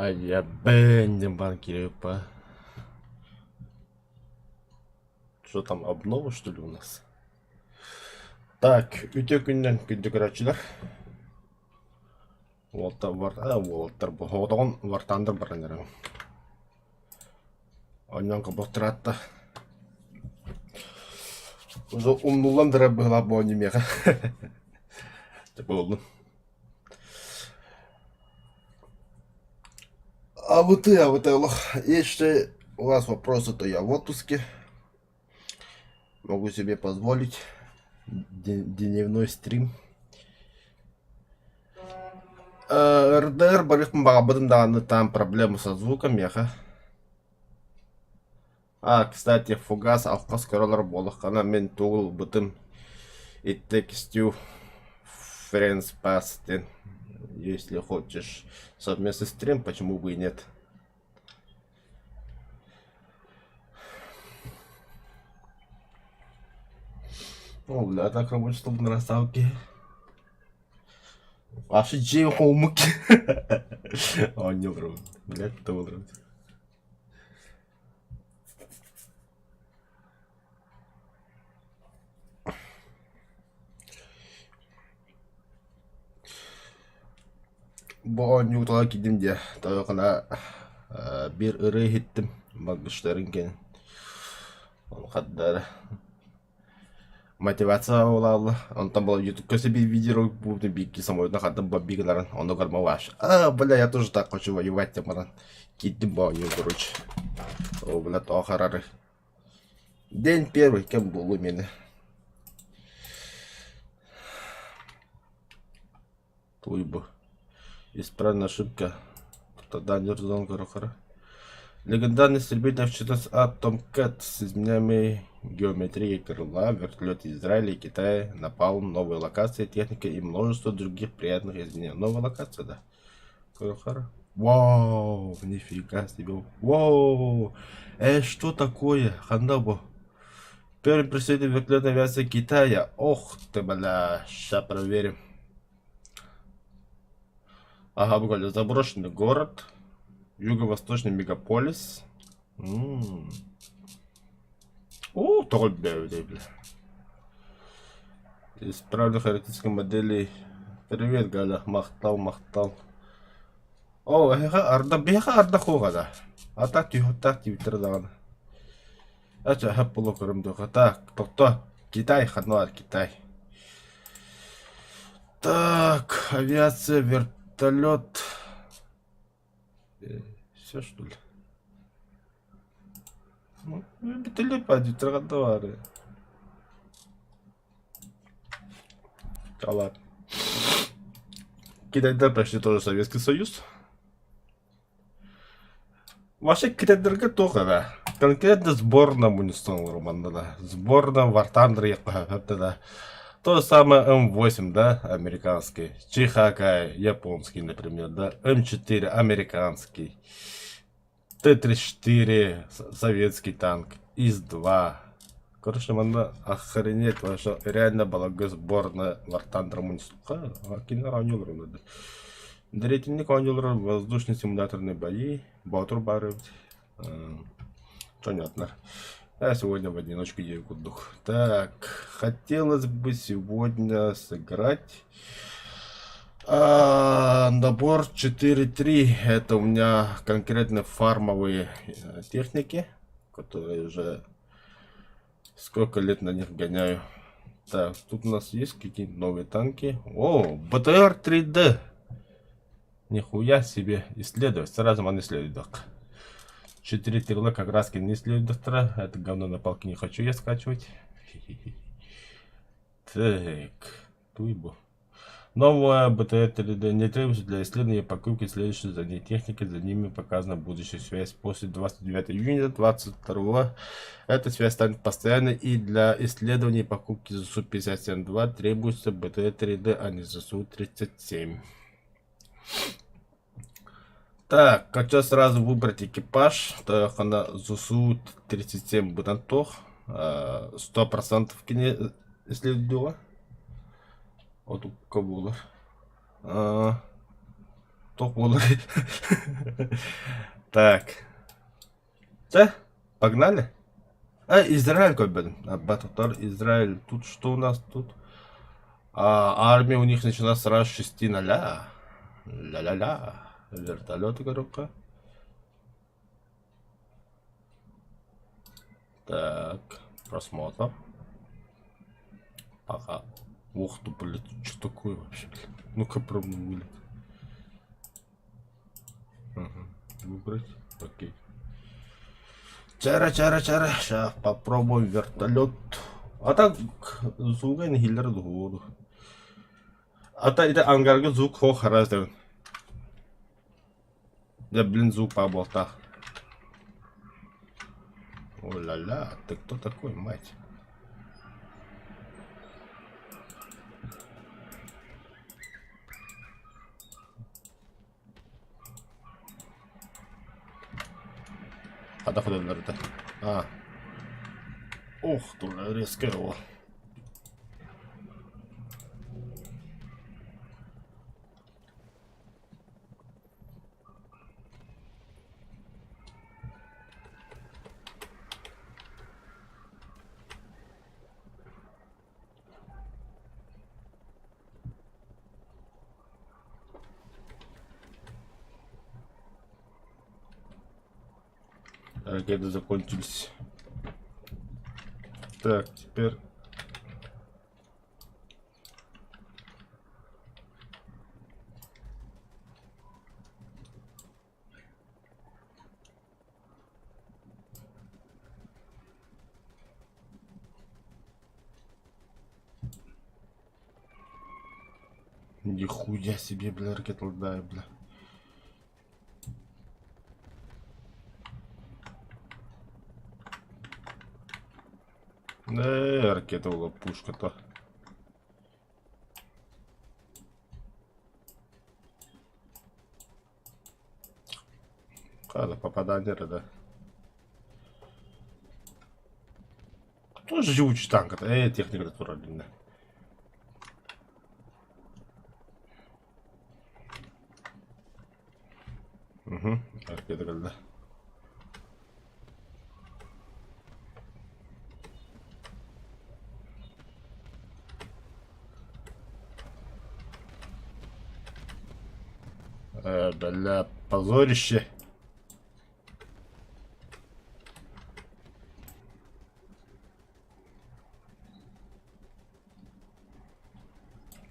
Айабын диэн баран киирэбит Что там, обнова что ли у нас? Так, үтүө күнүнэн күндү көрөөччүлэр. Уолаттар бар, а, уолаттар бу оҕотоҕун вартаандар баран эрэр. Онньон кобохтураатта. Уже умнуллан да эрэр быһыылаах бу оонньуу миэхэ. Дьэ буоллун. А вот и, а вот и, олох. Если у вас вопросы, то я в отпуске. Могу себе позволить дневной стрим. РДР барыахпын баҕарбытым даҕаны там проблемы со звуком миэхэ. А, кстати, фугас алҕас көрөлөр буоллаххына мин тугу ылбытым It takes two friends pass диэн. Если хочешь совместный стрим, почему бы и нет. О, бля, так рабочий стол на расставке. Вообще дьиэ хоумук. Оонньуулар блядь, туолар. Бу оонньуутугар киирдим диэ, тоҕо биир ырыа иһиттим, Моргенштерн киэн. Ол хардары Мотивация буолаалла. Онтон була ютубка себе видео буолбутун бииргэ самолетунан хардым бомбига ыларын онно кармалааш. А, бля, я тоже так хочу воевать деп баран киирдим бу оонньуу короче. О, бля, тоҕо харары. День первый кэм буолуо миэнэ. Туй бу. Исправна ошибка. Тогда Легендарный истребитель F-14A Tomcat с изменяемой геометрией крыла, вертолет Израиля и Китая, напалм, новые локации, техника и множество других приятных изменений. Новая локация, да? Вау, нифига себе. Вау! Что такое? Ханна бу. Первый представитель вертолетной авиации Китая. Ох ты, бля, сейчас проверим. Ага, буквально заброшенный город, юго-восточный мегаполис. М. О, тоҕо бля. Исправлю характеристики модели. Привет, Галя. Махтал, махтал. О, эһиэхэ арда, биһиэхэ арда хуоҕа да. А так түһүөхтээх диэбиттэрэ даҕаны. Ача, хөп буолуо көрүм дуо. Так, тохто. Китай, ханна баар Китай? Так, авиация, вертолет. Все что ли? Ну, вертолет баар баары. Да ладно. Китайдар почти тоже Советский Союз. Вообще китайдарга туох эрэ конкретно сборная мунньустан манна да сборная War Thunder да то же самое М8 да американский ЧХК японский например да М4 американский Т-34 советский танк ИС-2 короче манна охренеть вообще реально балагы сборная War Thunder мунньустука кинилэр оонньуулар Дэриэтинник оонньуулара воздушно симуляторные бои, Боотур баар эбит. Понятно. Я сегодня в одиночку ею курдук. Так, хотелось бы сегодня сыграть набор 4.3. Это у меня конкретно фармовые техники, которые уже сколько лет на них гоняю. Так, тут у нас есть какие-нибудь новые танки. О, БТР 3D. Нихуя себе. Исследовать. Сразу маны исследует. 4 тигла как раз не исследует. Это говно на палке не хочу я скачивать. Так. Туйбу. Новая БТР 3D не требуется для исследования и покупки следующей за ней техники, за ними показана будущая связь. После 29 июня 2022 эта связь станет постоянной и для исследования и покупки ЗСУ-57-2 требуется БТР 3D, а не ЗСУ-37. Так, хочу сразу выбрать экипаж. Так, она ЗСУ-37 быдан туох. 100% кини исследовала. Отукка буолар. Туох буолар? Так. Чэ, погнали. А, Израиль көрбөтүм. Батутар, Израиль. Тут что у нас тут? А, армия у них начала сразу с 6-0. Ля-ля-ля. Вертолеты, коробка. Так, просмотр. Пока. Ух ты, блядь, что такое вообще, блядь? Ну-ка, пробуем вылет. Угу. Выбрать. Окей. Чара, чара, чара. Сейчас попробуем вертолет. А так, звука не хиллер воду. А то это ангарга звук хо характер. Да блин, звук поболтах. О-ля-ля, ты кто такой, мать? Хата ходолларда. А. Ох, тула резко его. Ракеты закончились. Так, теперь... Нихуя себе, бля, ракета летает, бля. Да, ракета была пушка-то. Хада попадание, да. Кто же живучий танк-то? Техника туралина. Угу, ракета когда. Бля, позорище.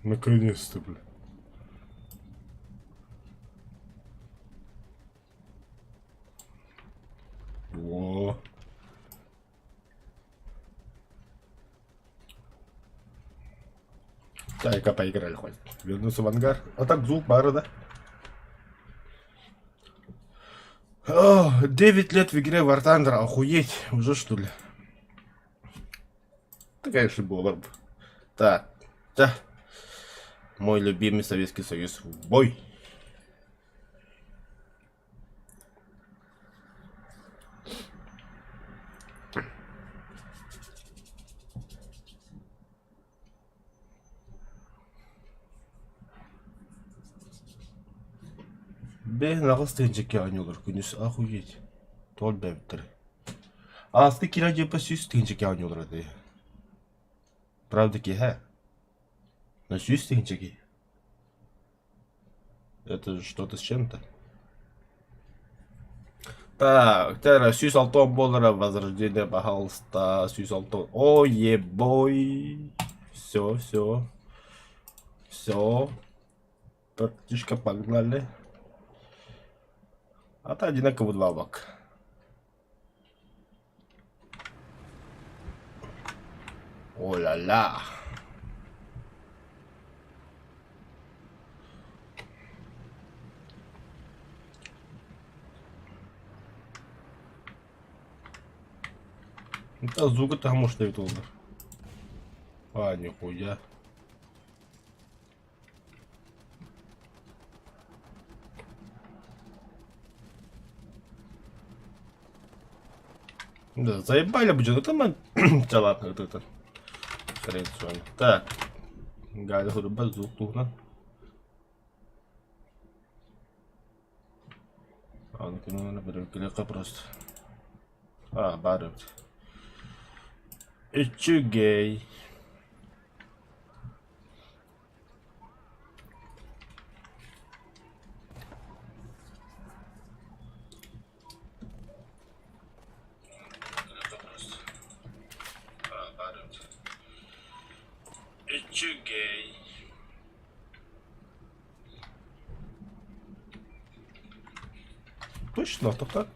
Наконец-то, бля. Во. Так, поиграли хоть. Вернуться в ангар. А так звук бары, да? О, 9 лет в игре War Thunder, охуеть, уже что ли? Да, конечно, было бы. Так, да. Мой любимый Советский Союз в бой. Бэйэн аҕыс тыһыынча оонньуулар күнүс охуеть тоҕо элбээбиттэр Ааспыт киирэ дьиэппэ 100 тыһыынча оонньуулар этэ Правда киэһэ Но 100 тыһыынча киһи Это же что-то с чем-то. Так, тэр 106 буолара возрождение, пожалуйста, 106. О, ебой. Все, все. Все. Братишка, погнали. А то одинаково два бак. О-ля-ля. Это звук это может это А, нихуя. Да, заебали бы, это мы... Да ладно, это это. Хрен с вами. Так. Галя, звук туһунан. Кино просто. А, баар эбит. Үчүгэй. Үчүгэй. Точно, тоқтат.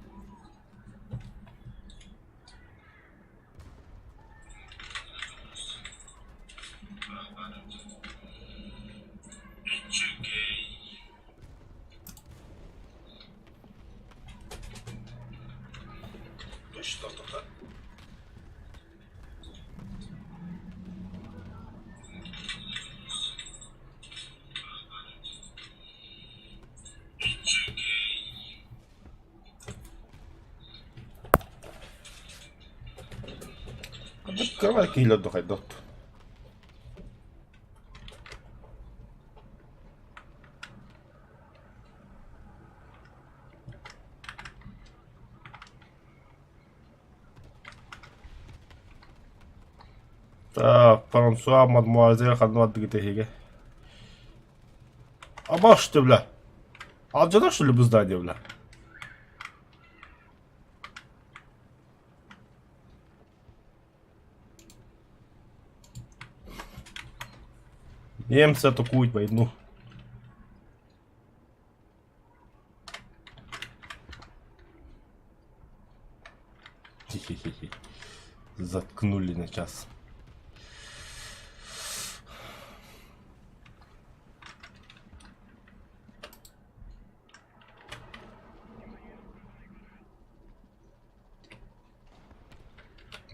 Кровать киһилэр хайдах Так, Франсуа, мадемуазель ханна бардыгыт эһиги? Абаш ты, бля. Алдьанар что ли бу здание, бля? Немцы атакуют войну. Хи-хи-хи. Заткнули на час.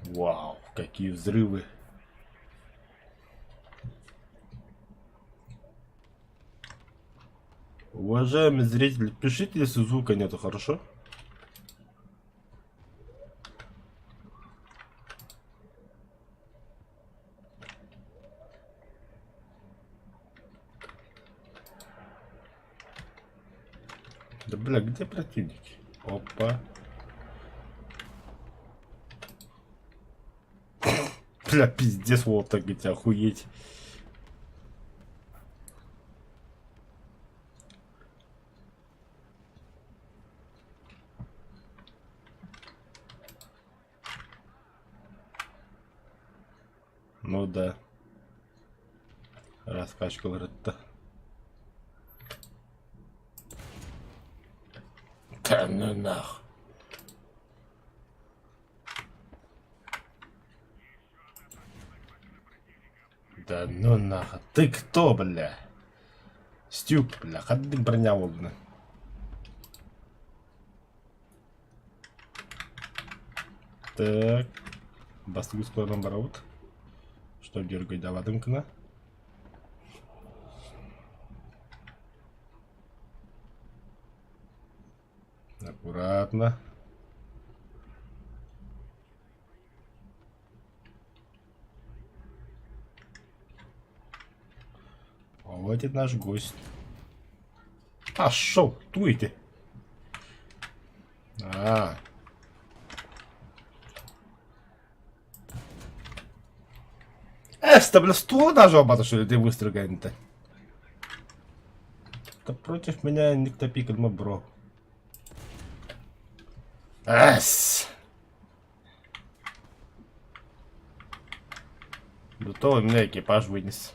Вау, какие взрывы. Уважаемые зрители, пишите, если звука нету, хорошо? Да бля, где противники? Опа. Бля, пиздец, вот так ведь охуеть. Ну да. Раскачка Да ну нах. Да ну нахуй. Ты кто, бля? Стюк, бля, ханнык броня буолла. Так. Бастыгы скорынан барабыт. Что дергайдабатым гына. Аккуратно. А вот и наш гость. Пошел, туйте. А. Эста, бля, стул даже обата, что ли, ты быстро то Да против меня никто пикал, бро. Эс! До того меня экипаж вынес.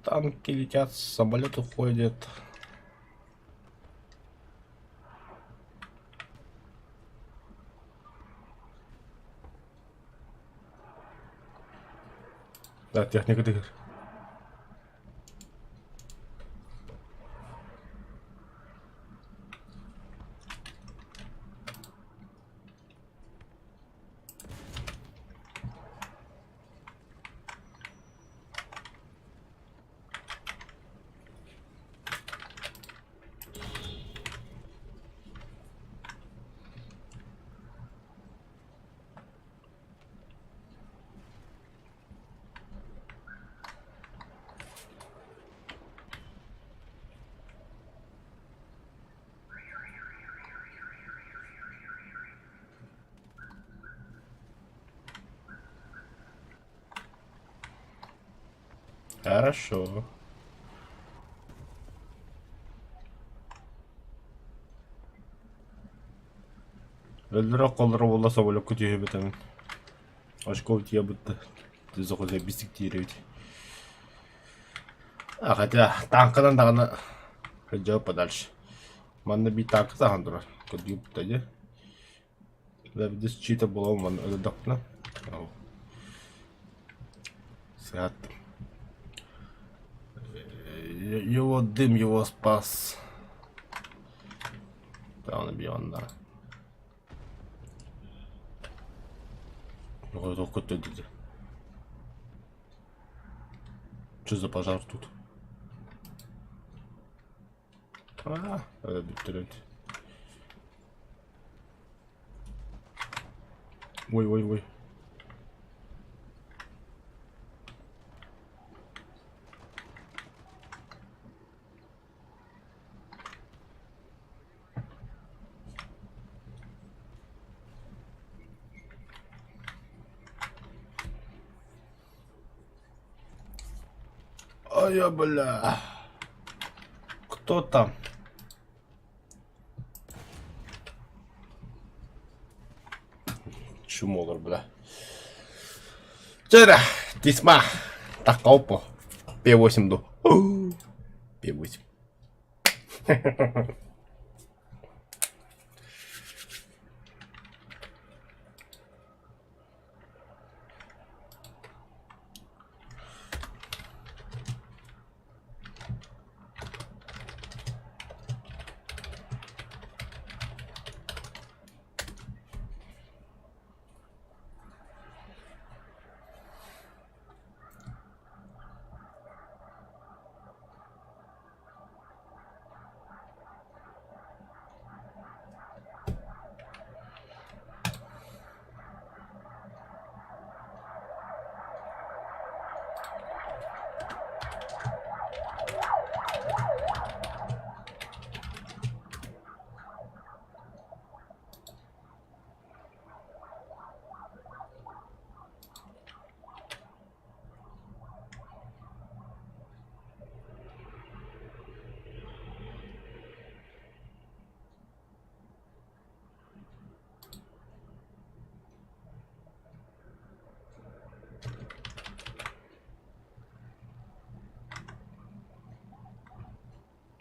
Танки летят, самолеты ходят. Да, техника тыгыр. Хорошо. Өллөрө холлоро буолла соболекка түһүбүт эбит. Очко тиийбит бистик тиирэбит. А хотя танканан даҕаны сылдьабыт подальше. Манна биир танка саһан турар. Көрдүүбүт дии. Здесь чьи-то буолан манна өлөрдөхпүнэ. Сыһаттым. Его дым его спас. Даҕаны биэҕиннэҕэ. Что за пожар тут? А, бүттүрүт. Ой, ой, ой. Ай, бля. Кто там? Чумолор, бля. Чера, тисма. Так, опа. П8 ду. П8.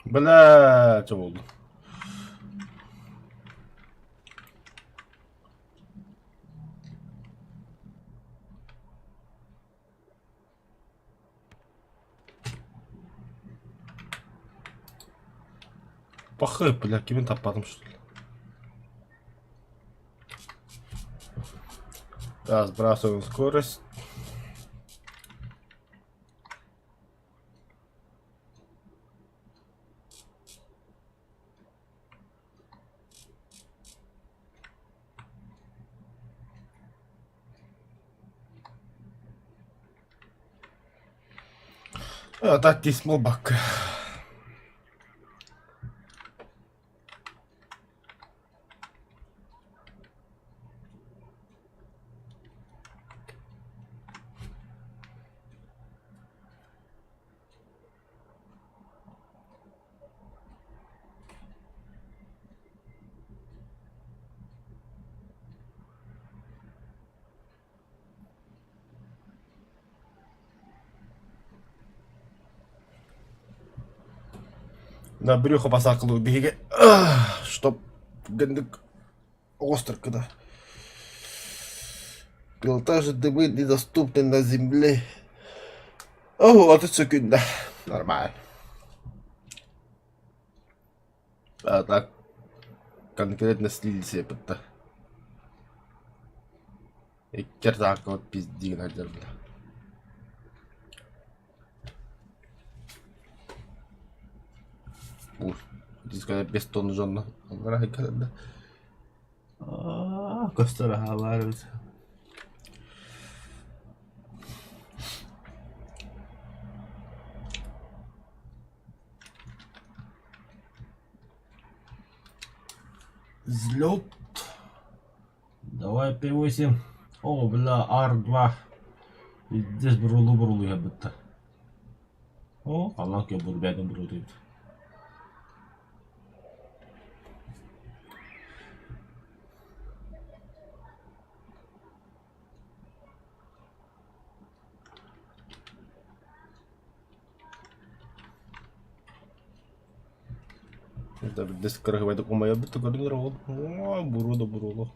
Бля, что болды? Пахы, бля, кимин таппатым что ли? Да, сбрасываем скорость. А так тисмол бак. На брюхо басаакылыы биһиги чтоб гындык оҕустаргына. Пилотажи дымы недоступны на земле. О, 30 секунд. Нормально. А так конкретно слились это. Иккер вот пиздигин бля. Ух, хотел без тонны жонно. Көстөр аһаалаар эбит. Взлет. Давай П8. О, бля, Ар-2. Здесь бурулу-бурулу я будто. Оо, халлаан күөх бурбээтин буруутуйбут. Дис кырыһыбайдык умайарбыт көрүҥэр ол. Оо, буруо да буруолу.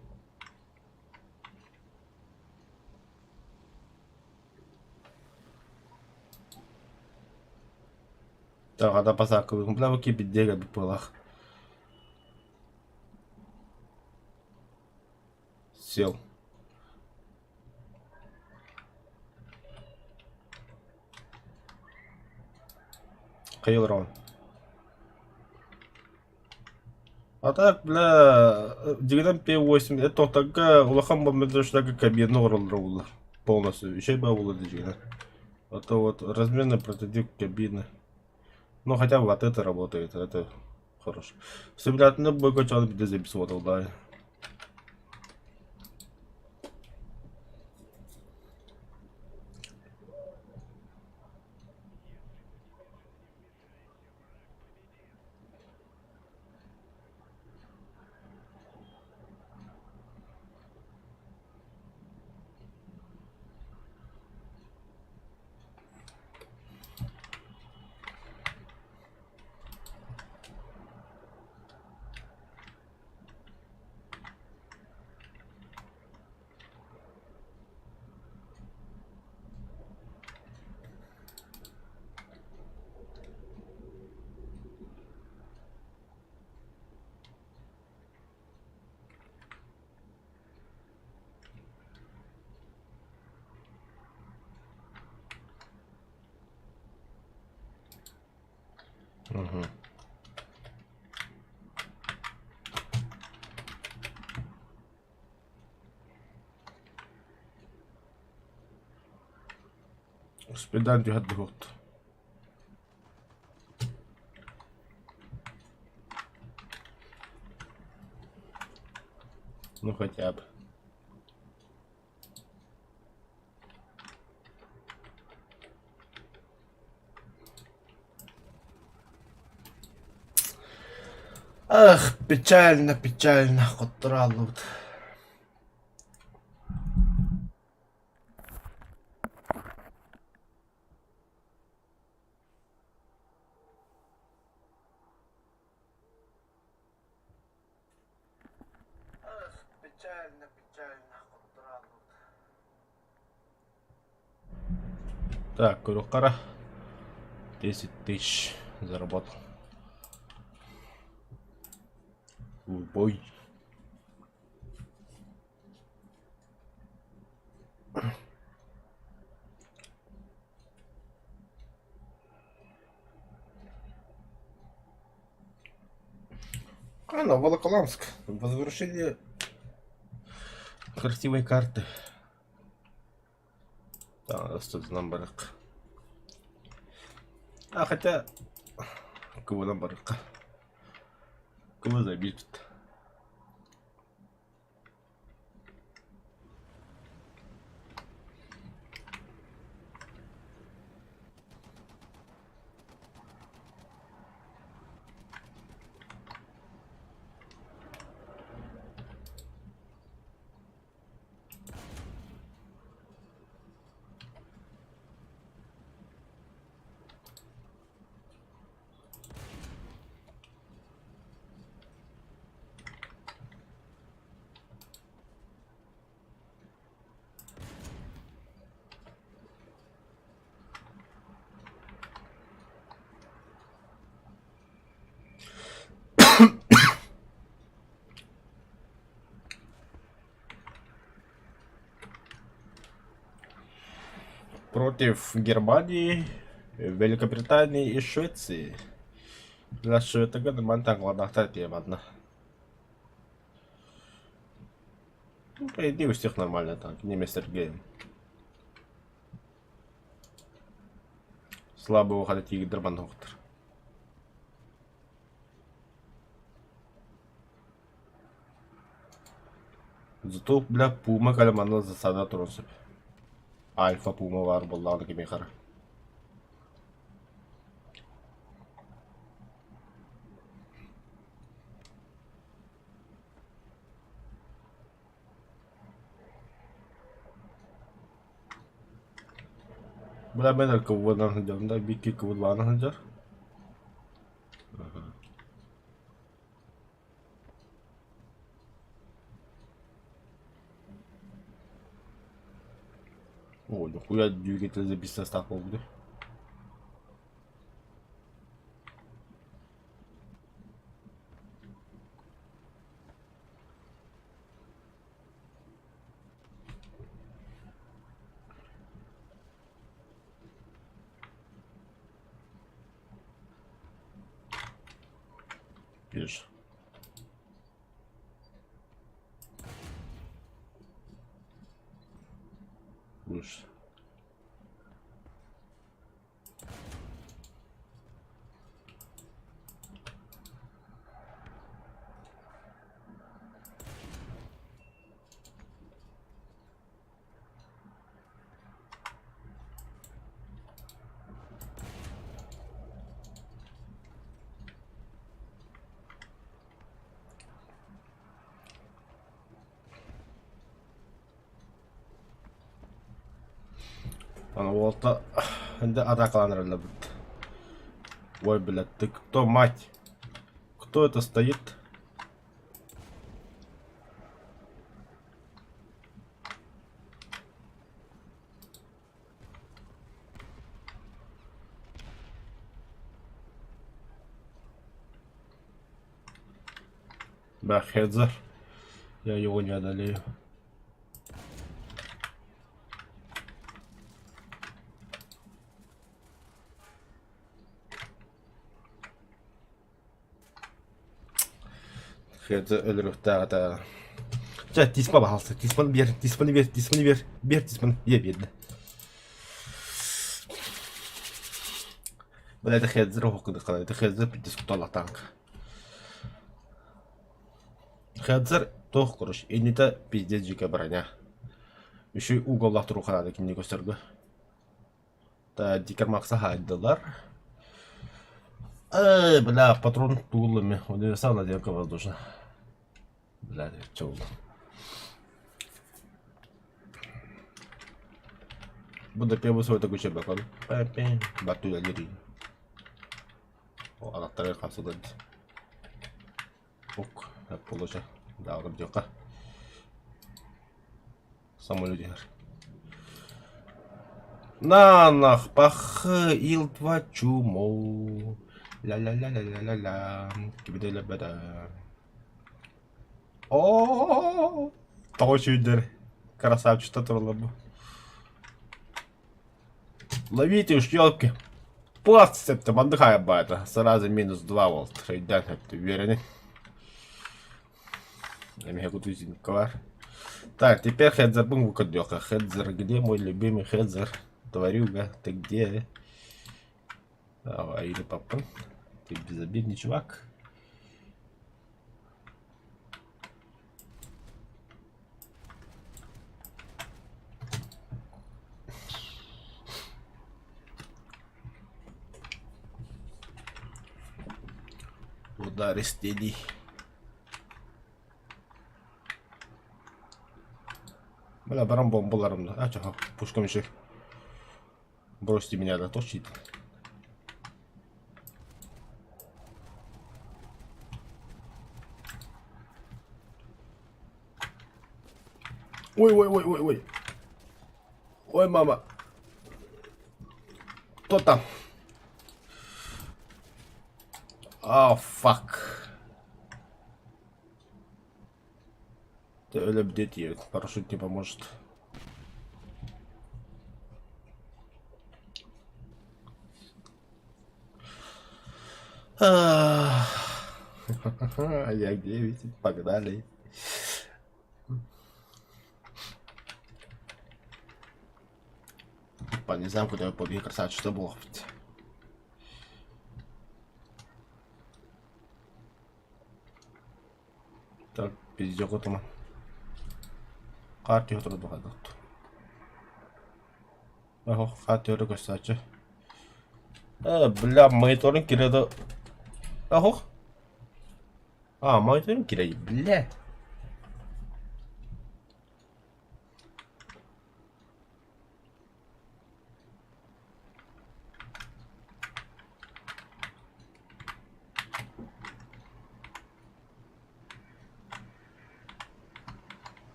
Таҕада басааккылыгын бла киирбит кэлбит буолаах. Сел. Хайа олороҕун? А так, бля, дьиҥинэн П8 это тоқтарга улахан бомбардировщиктарга кабина оҥороллоро буоллар полностью үчүгэй баа буолуо этэ дьиҥинэн. А то вот разменный прототип кабины. Ну хотя бы вот это работает, это хорошо. Симуляторный бойго чаҕын биирдэ записывал Угу. Успедан түһэр дуһуохт. Ну хотя бы. Ах, печально, печально, хотторо Ах, печально, печально, Так, Курукара 10 тысяч заработал. Бой. А, ну, Волоколамск. Возвращение красивой карты. Да, нам барык. А хотя... Кого нам барык? Кого забить? Против Германии, Великобритании и Швеции. Для Швеция мантан главных тема Ну, по идее, у всех нормально так, не Сергеем. Слабо уходить манохтар. Зато, бля, Пума калямана засада турун сөп. Альфа Пума баар буоллаҕына кими хара. Бля, мен РКВ-нан сылдьабын да, биир КВ-лаана сылдьар. О, нихуя двигатель за состав буолбута. Видишь? Будешь. Аны уолта да атаакалаан эрэллэрбит. Ой, блядь, ты кто, мать? Кто это стоит? Да, Хедзер. Я его не одолею. Хедзер өлөрүөхтээх этэ. Чэ, тиспа баһалса. Тиспаны биэр, тиспаны биэр, тиспаны биэр, биэр тиспаны. Ийэ биэрдэ. Бля, это Хедзер оһох это Хедзер пиздец куталлах танк. Хедзер туох короче, иннитэ пиздец дьиикэ броня. Үчүгэй уголлаах туруохха кинини көстөргө. Та дикер Макса хаайдылар. Эй, бля, патрон туулами. Универсал наделка воздушная. Бля, чё Буду первый свой такой чебакон. Бату я О, хасылын. Ок, положа. Да, диэххэ. Самолет иһэр. На нах пах Ил-2 чумо. Ля-ля-ля-ля-ля-ля-ля. Кибиделебеда. О, тоҕо сүүрдэр. Красавчик тураллар бу. Ловите уж, елки. Пласт септе мандыхая баата. Сразу минус 2 волт. Өйдөөн сөптө үөрэни. Эмиэ кутузинка бар. Так, теперь Хедзербын көрдүөххэ. Хедзер, где мой любимый Хедзер? Тварюга, ты где? Давай, или папа. Ты безобидный чувак. Удар steady. Бля, баран бомбаларым да. А, чё, пушка мешек. Бросьте меня, да, точить. Ой, ой, ой, ой, ой. Ой, мама. Кто там? А, fuck. Ты өлө парашют не поможет. Я 9, погнали. По не знаю, куда я побег, красавчик, что было. Так, пиздец, вот Хаар түһэ турар Оһох, хаар түһэрэ көстөөччү. Э, бля, мониторинг кире да... Оһох. А, мониторинг кире, бля.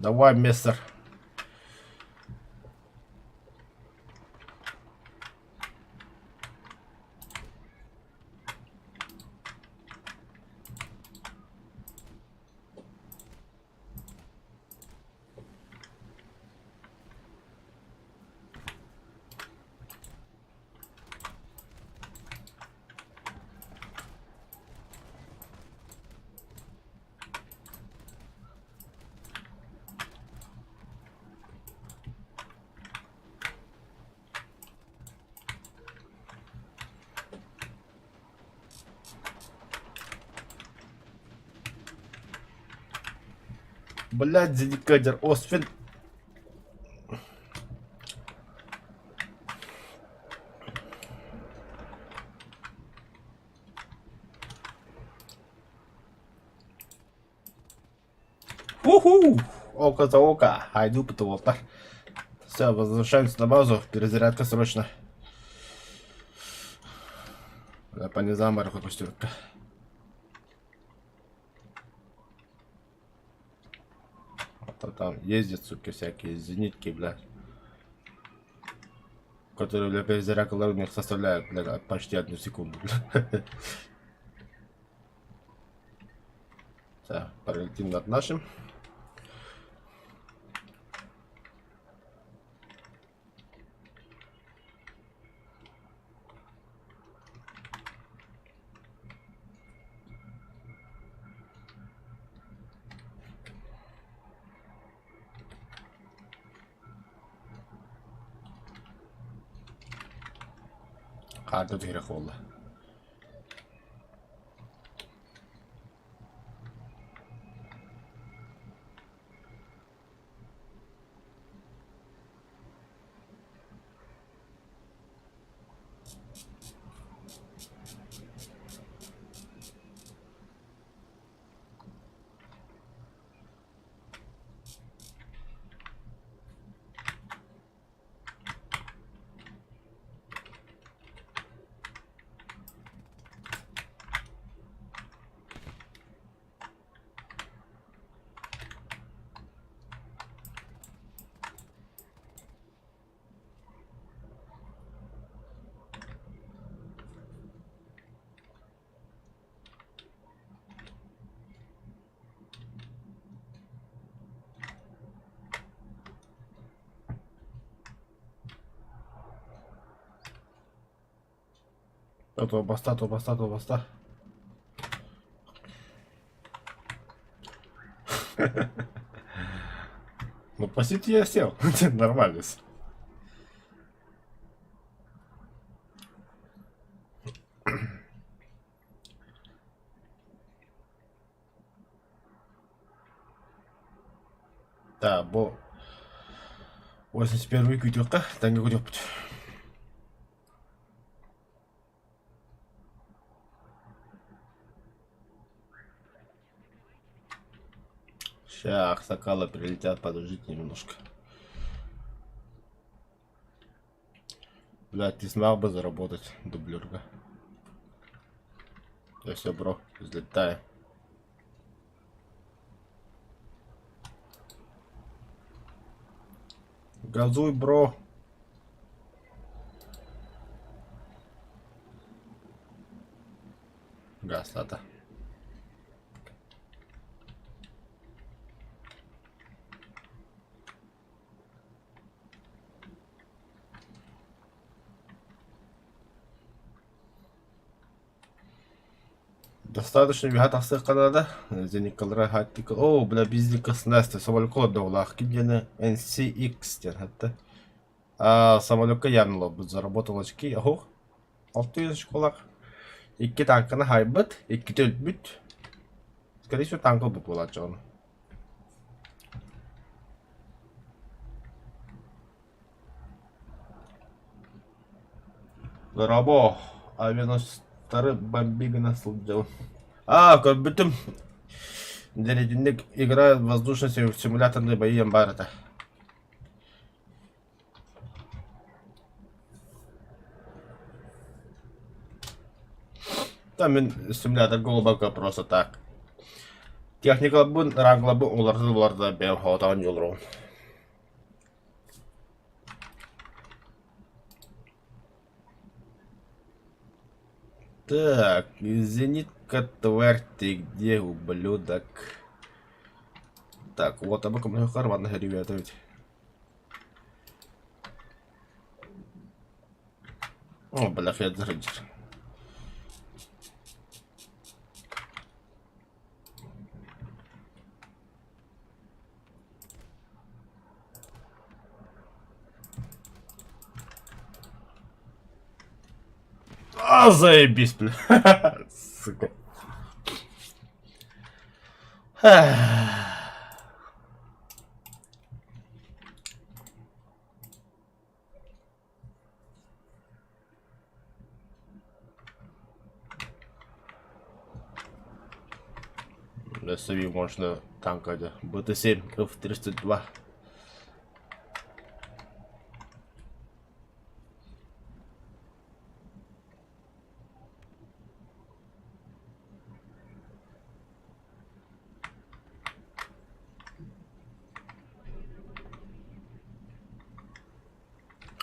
Давай, мессер. Блядь, зеникадер Освин. Уху! Око за око. Айду потолота. Все, возвращаемся на базу. Перезарядка срочно. Да, по низам көстүбүккэ. А то там ездят, суки, всякие зенитки, блядь. Которые, бля, перезарядка у них составляют, бля, почти одну секунду, бля. Так, пролетим над нашим. Хаарда түһэрэх буолла. Туобаста, туобаста, туобаста. Ну, по сути, я сел. Нормально. Да, бу 81 күүтүөххэ, тэҥҥэ күүтүөхпүт. Ща аксакалы прилетят, подождите немножко. Блядь, ты смог бы заработать дублерга. Я все, бро, взлетаю. Газуй, бро. Газлата. Достаточно үөһэ тахсыахха наада. Зеникалара хаттика. Оо, бля, бизника снасти самолёкка олордоҕулаах ким диэни NCX диэн хатта. А, самолёкка явно олорбут заработал очки. Оһох. 600 очколаах. Икки танканы хайбыт, иккитэ өлбүт. Скорее всего, танка ылбыт буолааччы ону. Дорообо, авианосецтары бомби гына сылдьабын. Аа, көрбүтүм. Дэриэтинник игра воздушный симуляторный бои диэн баар этэ. Там мин симулятор глубоко просто так. Техникаларбын, рангларбын уларыта-уларыта бэйэм хоотоон дьолоробун. Так, зенитка тварь ты где, ублюдок? Так, вот абы көмөлөһүөххэ манна ребята ведь. О, бля, Федор. А, заебись, бля. Сука. Өссө можно танка БТ-7 F-32.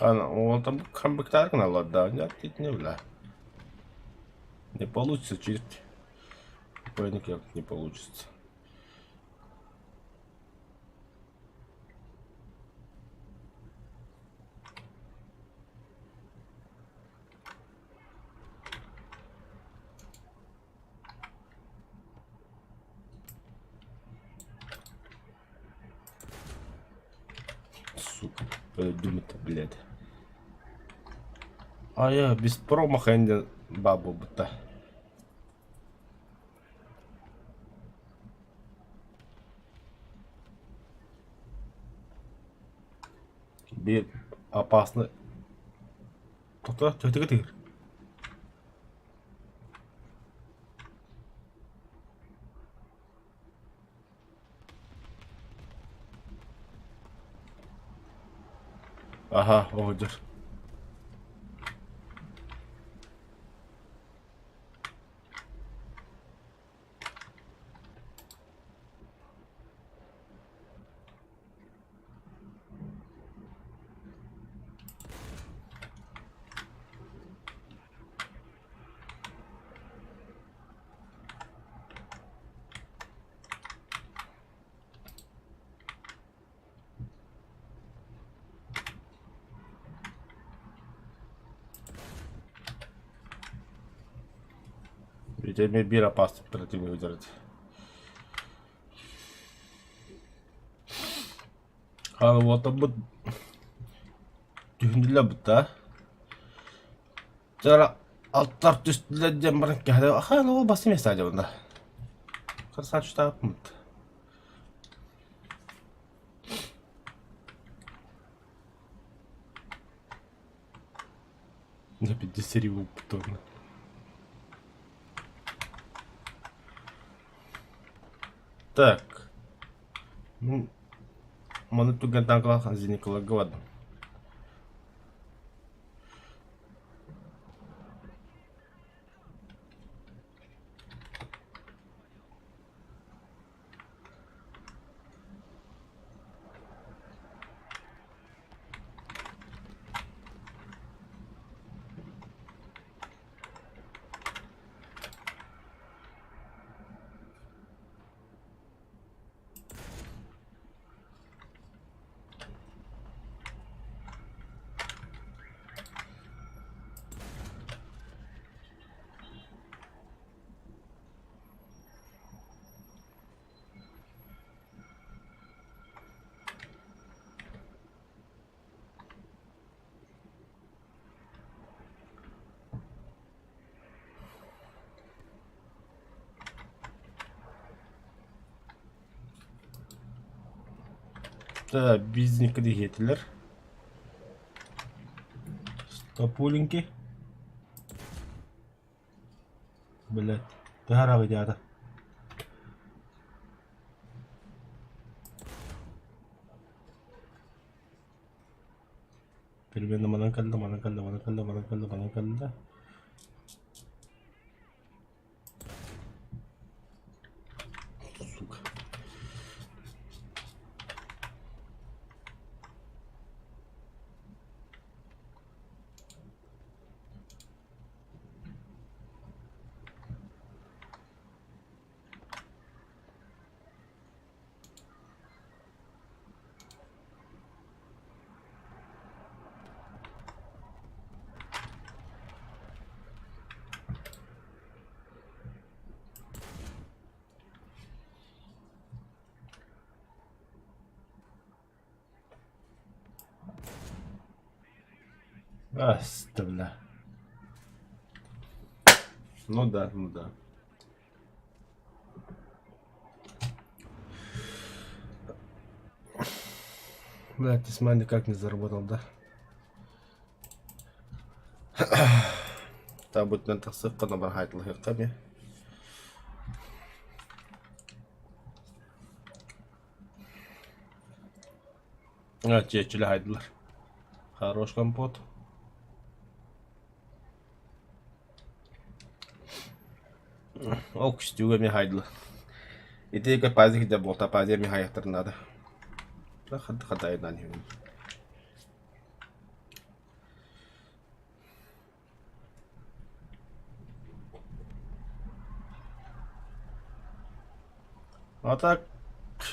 Он там хамбыктар да, нет, не бля. Не получится, чуть никак не получится. Сука, думать, блядь. А я без промаха не бабу будто. Биир опасно. Тота, төтүгө Аха, оҕонньор. Ведь эмиэ биир опасный противник выдержать. Хаалы уотарбыт түһүннүлэр бытта. Чара алтар түстүлэр диэн баран кэһэ хаалы ол басым эстаадьабында. Красавчик На 50 повторно. Так. Ну, маны түгэн танкалаах зеникаларга бардым. Да, бизнекка диэтилэр. Стопуленький. Блядь, төһө аата? Примерно манан кэллэ, манан кэллэ, манан кэллэ, манан кэллэ, манан кэллэ. Сука. Аста, бля. Ну да, ну да. Бля, тесьма никак не заработал, да? Табытынан тахсыахха бархайтылыһыахха эмиэ. А, чиэччилэ хайдылар. Хорош компот. Ол күстүүгэ эмиэ хайдылар. Ити пазик да буолта пазия эмиэ хайыахтарын наада. Хатайынан иһин. А так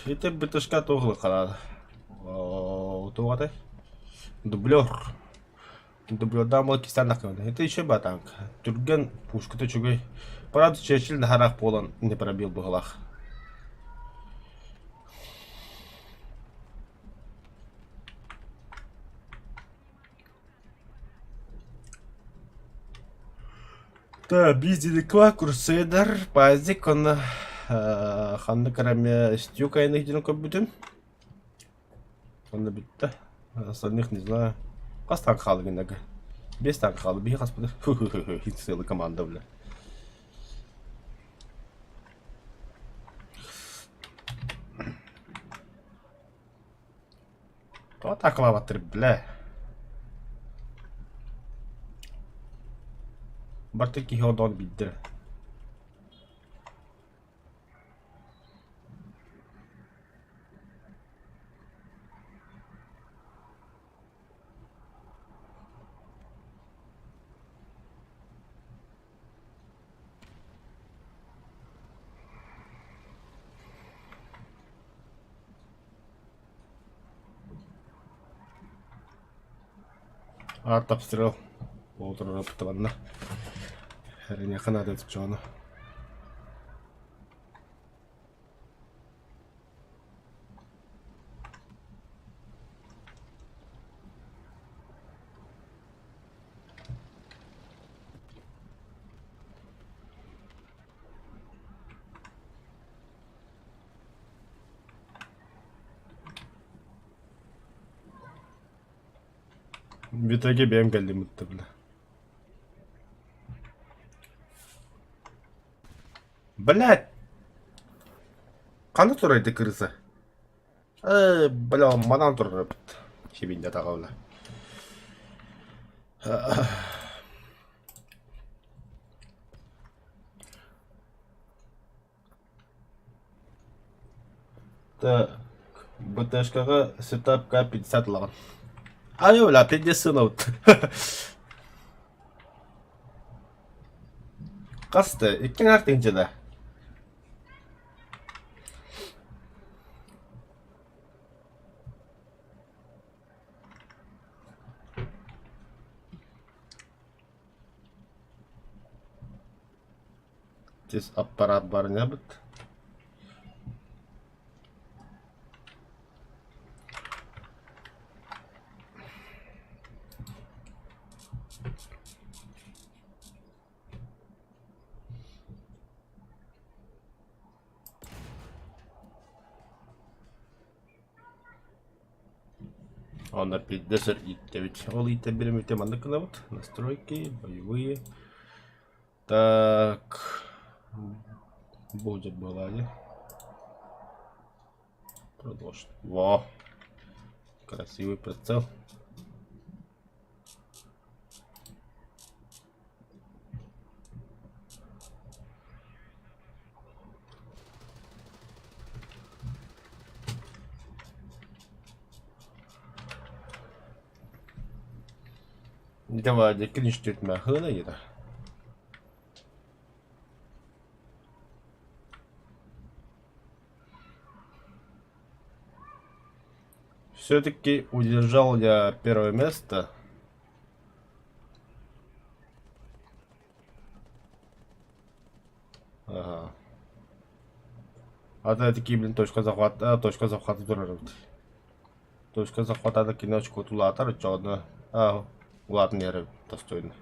ити бытышка туох хараада туох атай дублер дублердаан буол кистээн накыны ити еще батанк түргэн пушката үчүгэй правда Черчилль наһараах буолан не пробил быһылаах. Так, биир Crusader, Пазик, онно ханнык эрэ эмиэ Стюк айаны диэн көрбүтүм. Онно бүттэ. Остальных не знаю. Хас танк хаалла гыннага? Биэс танк хаалла. Биһи хаспыты. Целая команда, бля. Тоҕо атаакалаабаттар, бля? Барыта киһи одоон биирдэрэ. Арт-обстрел буолтурара тутталанна. Эриниэххэ наада дьону. В итоге бэйэм кэллим ытта бля. Блядь! Ханна турар ити крыса? Э, бля, манан турар эбит. Сибинньэ атаҕа бля. Так, БТшкаҕа сетап К-50 ылаҕын. Айы, бля, пиздец сыанабыт. Хаста? Икки аҥаар тыһыынча да? Тис аппарат барынабыт. Онно пиздец ииттэбит. Ол ииттэрбин эмиэ маннык гынабыт. Настройки, боевые. Так, будет была ли? Продолжить. Во! Красивый прицел. Давай, клинч-түрт махына. Все-таки удержал я первое место. Ага. А то такие, блин, точка захвата, точка захвата турар эбит. Точка захвата киночку тулаатар оччоҕуна. Улаатан иһэр достойно.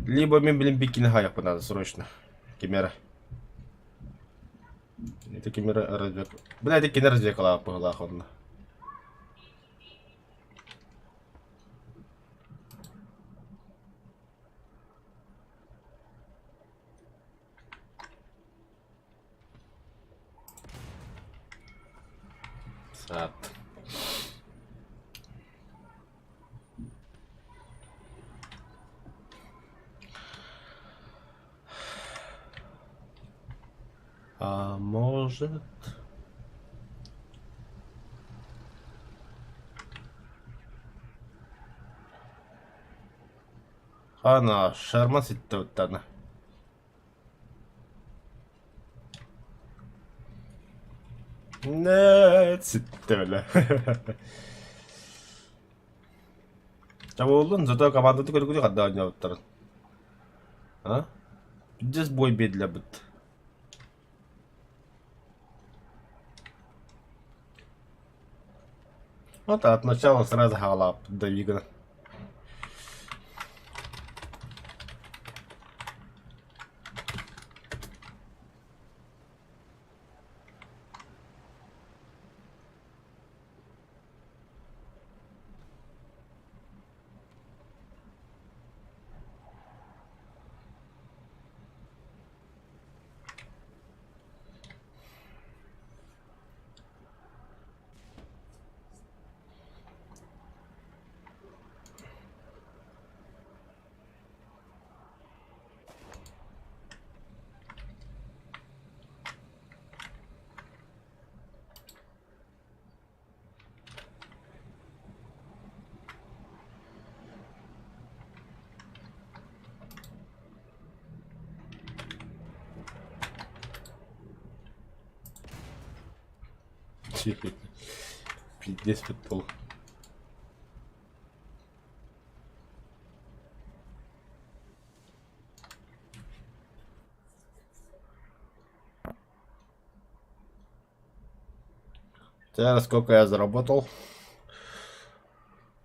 Либо мин билин бикини хаайахпын надо срочно. Кимера. Это кимера разве... Бля, это кинер развекалаах быһылаах онно. Саат. А может... Ана, Шерман ситтэ ыттана. Нэ, ситтэ бile. Чабыллын, зато команданы көргүлү хадда оонньообуттарын. А? Пиздец бой биэдилэрбит. Вот от начала сразу хаалааппыт Давигана. Пиздец футбол. Так, сколько я заработал?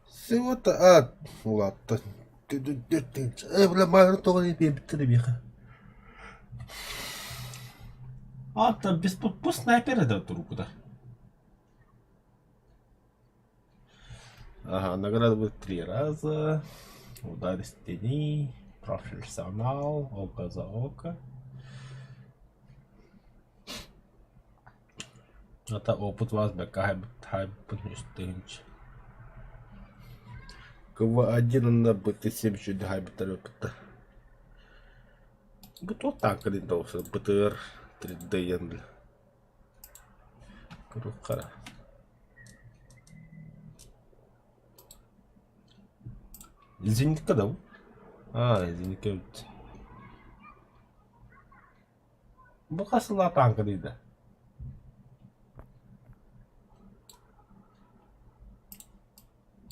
Всего-то... А, ладно. Э, бля, маар тоҕо биэрбиттэр эбиэхэ. А, там без пусть снайпер это руку да. Ага, награда будет три раза. Удар стены, профессионал, око за око. Это опыт вас бэкэ КВ-1 на БТ-7 чуть хайбытар Бу туох танка диэн тоҕус БТР 3D бля. Куруккара. Зенитка да бу? А, зенитка эбит. Бу хас сыллаах танка дии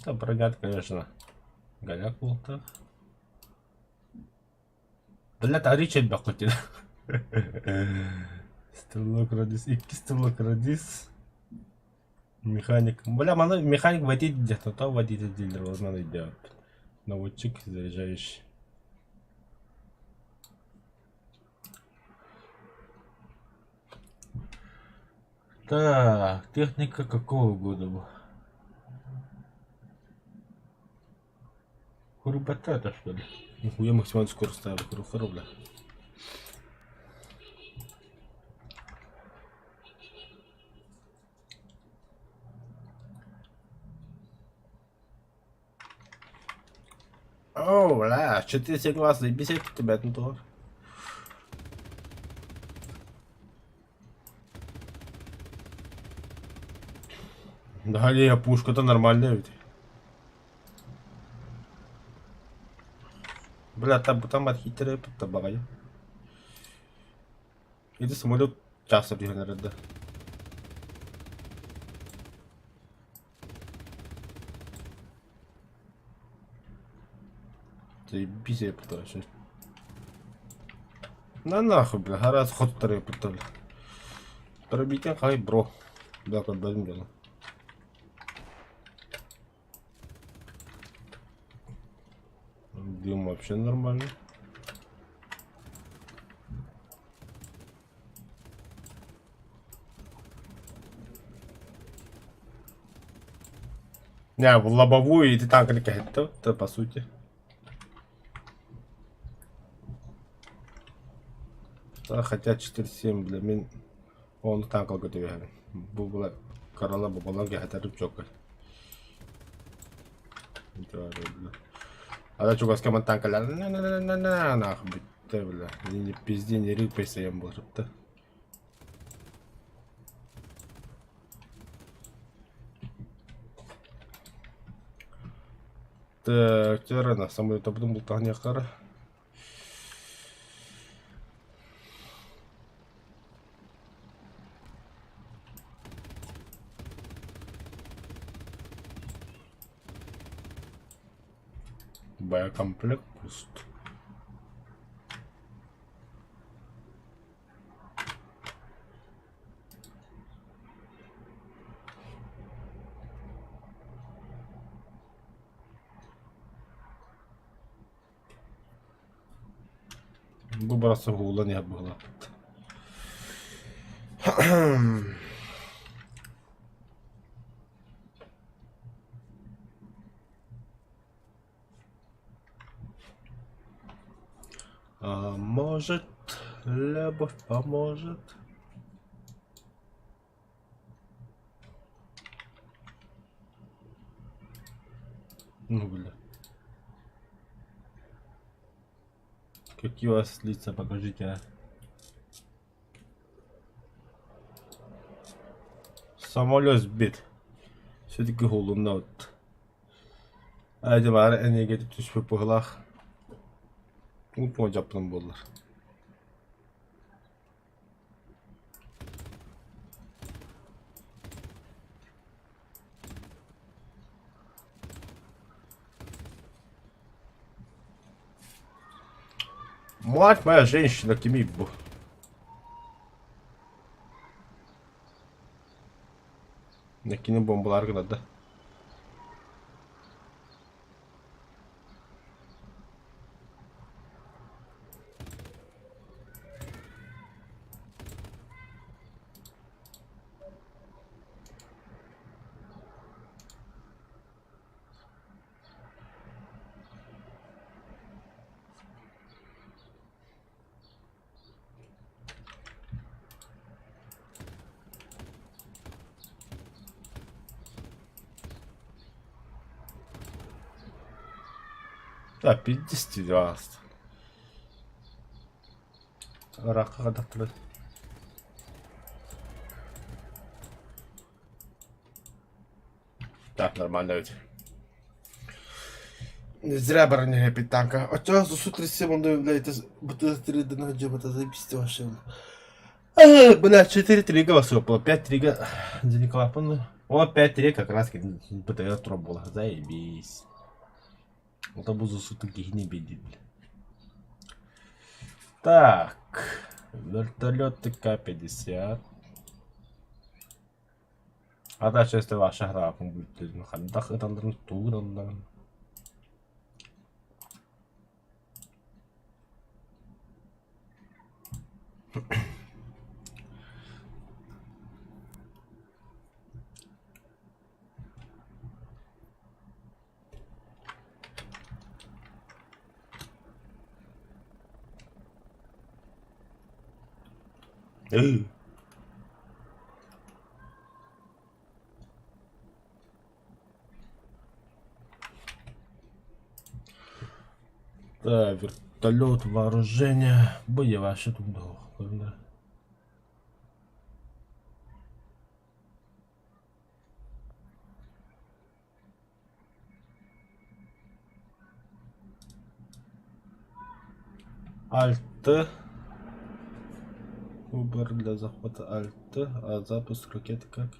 Да, броня, конечно, голяк буолтаах. Блядь, аричь элбэххит Стрелок радист, икки стрелок радист. Механик. Бля, маны механик водитель где-то, то водитель дилер, возможно, идет. Наводчик заряжающий. Так, техника какого года была? Курбата это что ли? Нихуя максимальную скорость ставил, курухару, бля. О, бля, 4 согласны, заебись тебя, ну то. Да не, пушка-то нормальная ведь. Бля, там, там архитеры табагай. Или самолет часто да. Заебись я пытаюсь. На нахуй, бля, гараз хотторы пытали. Пробитие хай, бро. Да, когда дело. дюйма вообще нормально. Не, в лобовую и ты танк это по сути. Да, хотя 4-7, бля, мин оны танкалга түбэһэбин. Бу была корола бабалар кэһэтэрим чоккай. Ада чугаска ман танкалар на на на на на нах бүттэ бля. Не пизди, не рыпайся ем болсупта. Так, терана, самолетопытын бултаһыныахтара. Боекомплект пуст. Бу барахсан уһуулан иһэр быһыылаахпыт. А может, любовь поможет? Ну, бля. Какие у вас лица, покажите, а. Самолет сбит. Все-таки голубна вот. Айди баара эниэгэ түспүт быһыылаах. Уу буоллар. Мать моя женщина, кими бу. Кини бомбалар гынады. Да, 52. Ыраахха хадахтылар. Так, нормально ведь. Не зря броня танка. А чё, за сутки секунды, блядь, это БТ-3 до это заебись вообще. Бля, 4-3 голосов было, 5-3 за Николая О, 5-3 как раз БТР троп было. Заебись. Вот буду сутки не бедит, бля. Так, вертолеты К-50. А дальше если ваша гра будет хайдах ыталларын тугун Да, вертолет, вооружение. Были ваши тут да. Альт. Выбор для захвата Альт. А запуск ракеты как?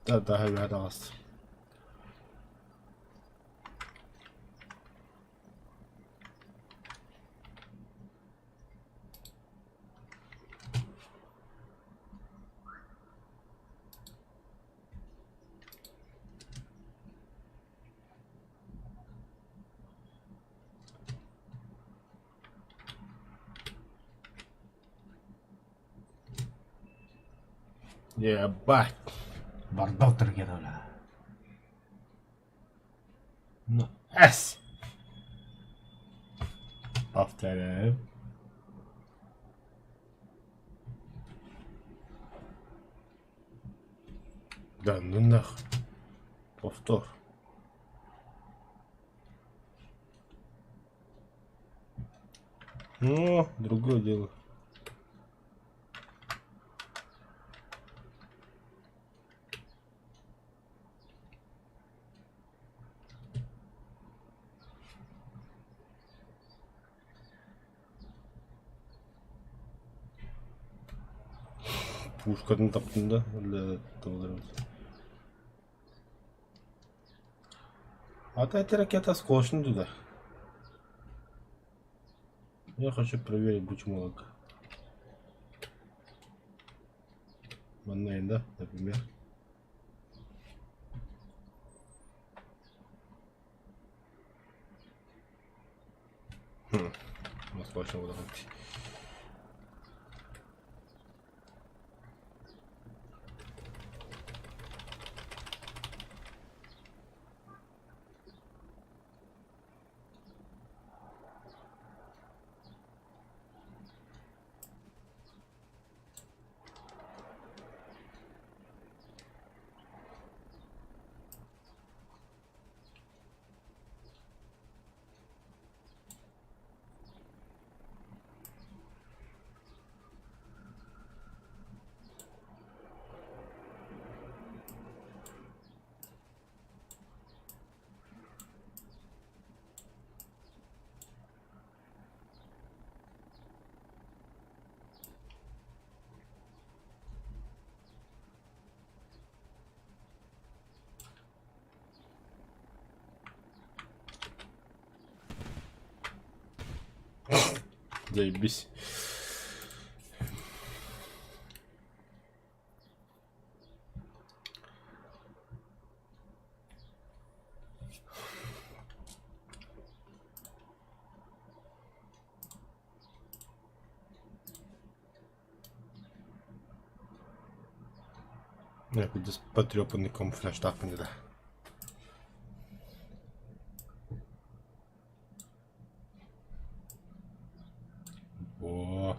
Да, да, таҕыс. Ебать! Бардал түргэн Ну, С! Повторяем. Да ну нах. Повтор. Ну, другое дело. Пушкатын таптым да А эта ракета скошена туда. Я хочу проверить бучмолок. Манна да, например. Хм. Москва буолар. Заебись. Я потрепанный камуфляж так да. О.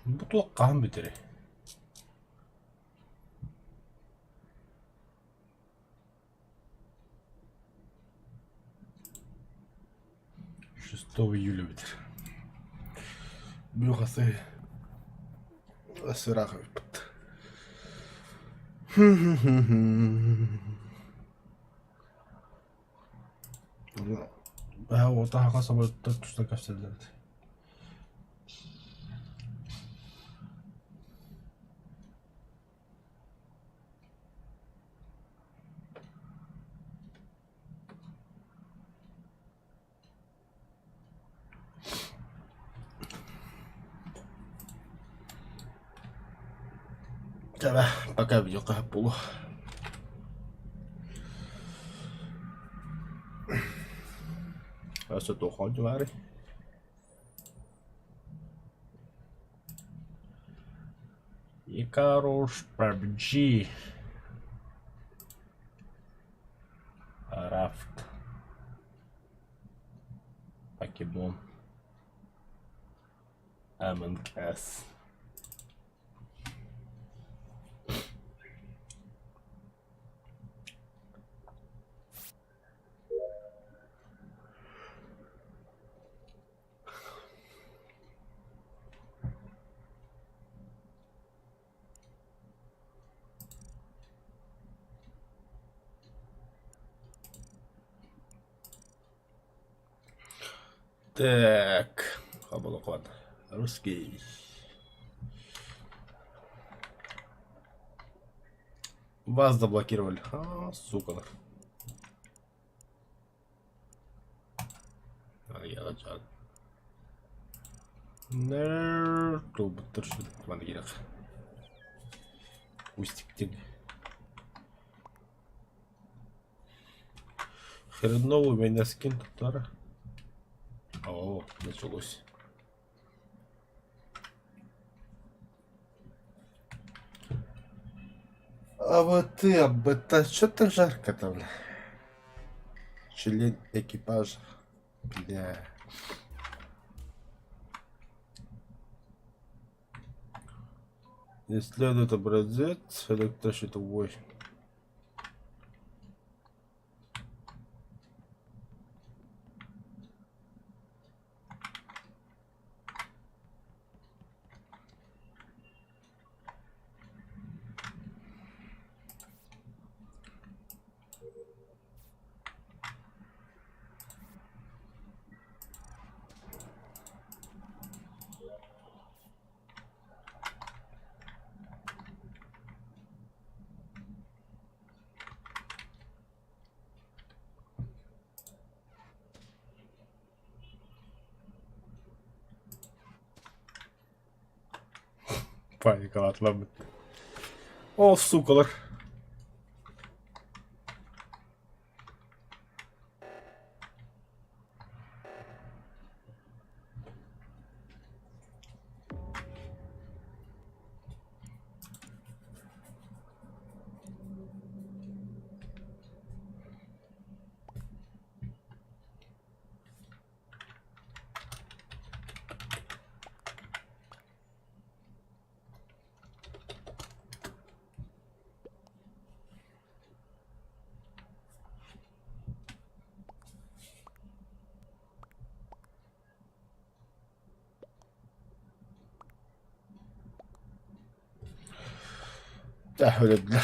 Бу туох хаһан бүтэрэй? 6 июля бүтэр. Бүгүн хасы ыраах эбиппит. Бэҕэһээ собуоттар туста кэпсэллэр этэ. Чэ, пока видео буолуо. Өссө туох оонньуулаарый? Икарус PUBG Рафт Покемон Among Us. Так, Хабалакват. Русский. Вас заблокировали. А, сука. Кустик. Хреновый у меня скин татара. О, началось. А вот ты об это что так жарко-то, бля? Член экипажа. Бля. Исследует образец электрощитовой. Паникалаатылар. О, сукалар. Да, бля.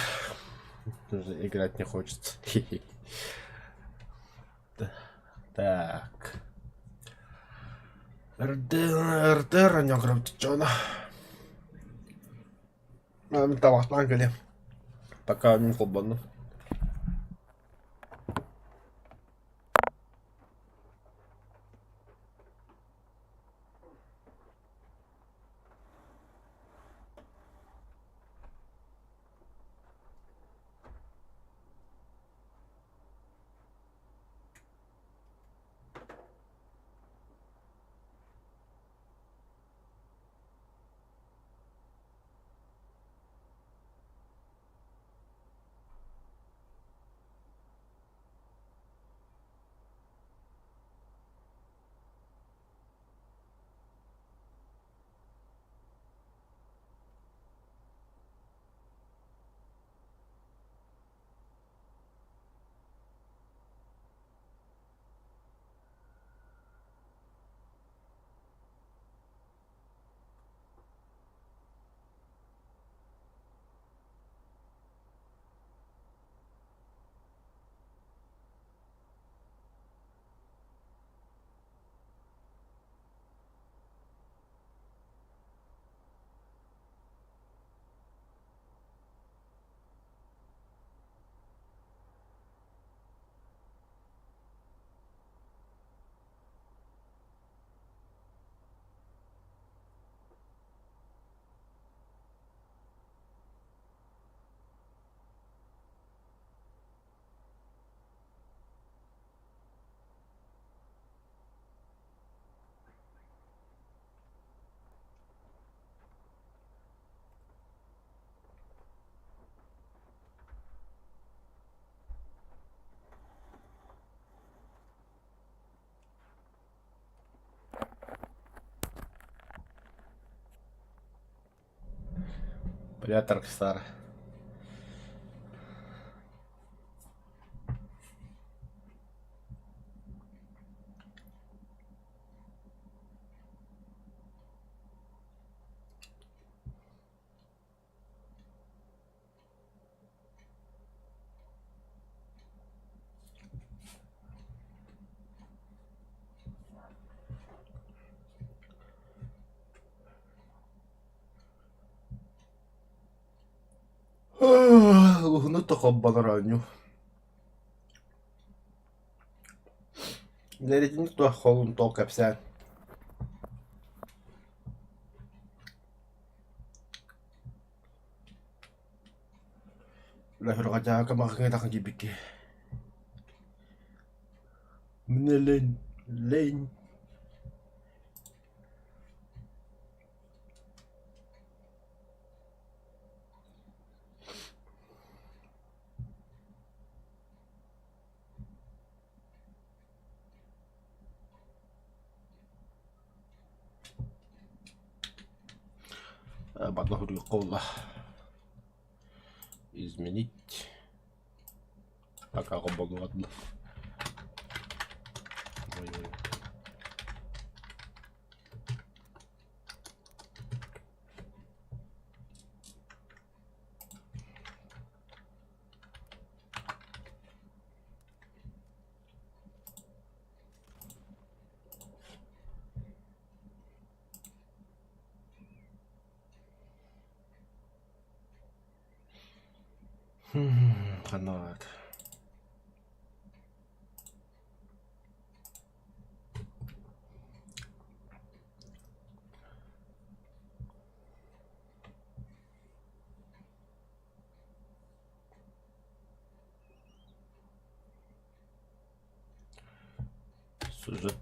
Уже играть не хочется. Так. РД, РД, ранёграфтичона. Табахтан кэлиэм. Пока мин холбоннум. Привет, Rockstar. Уһуну да холбонор оонньуу. Нэритини туох холун тол кэпсээн. Лөһүрҕэтээҕи маҕаһыыҥҥа киирбиккэ Мне лень, лень. Манна суруйуохха буолла. Изменить. Пока холбонуоҕа Ой-ой. Ханна Сюжет.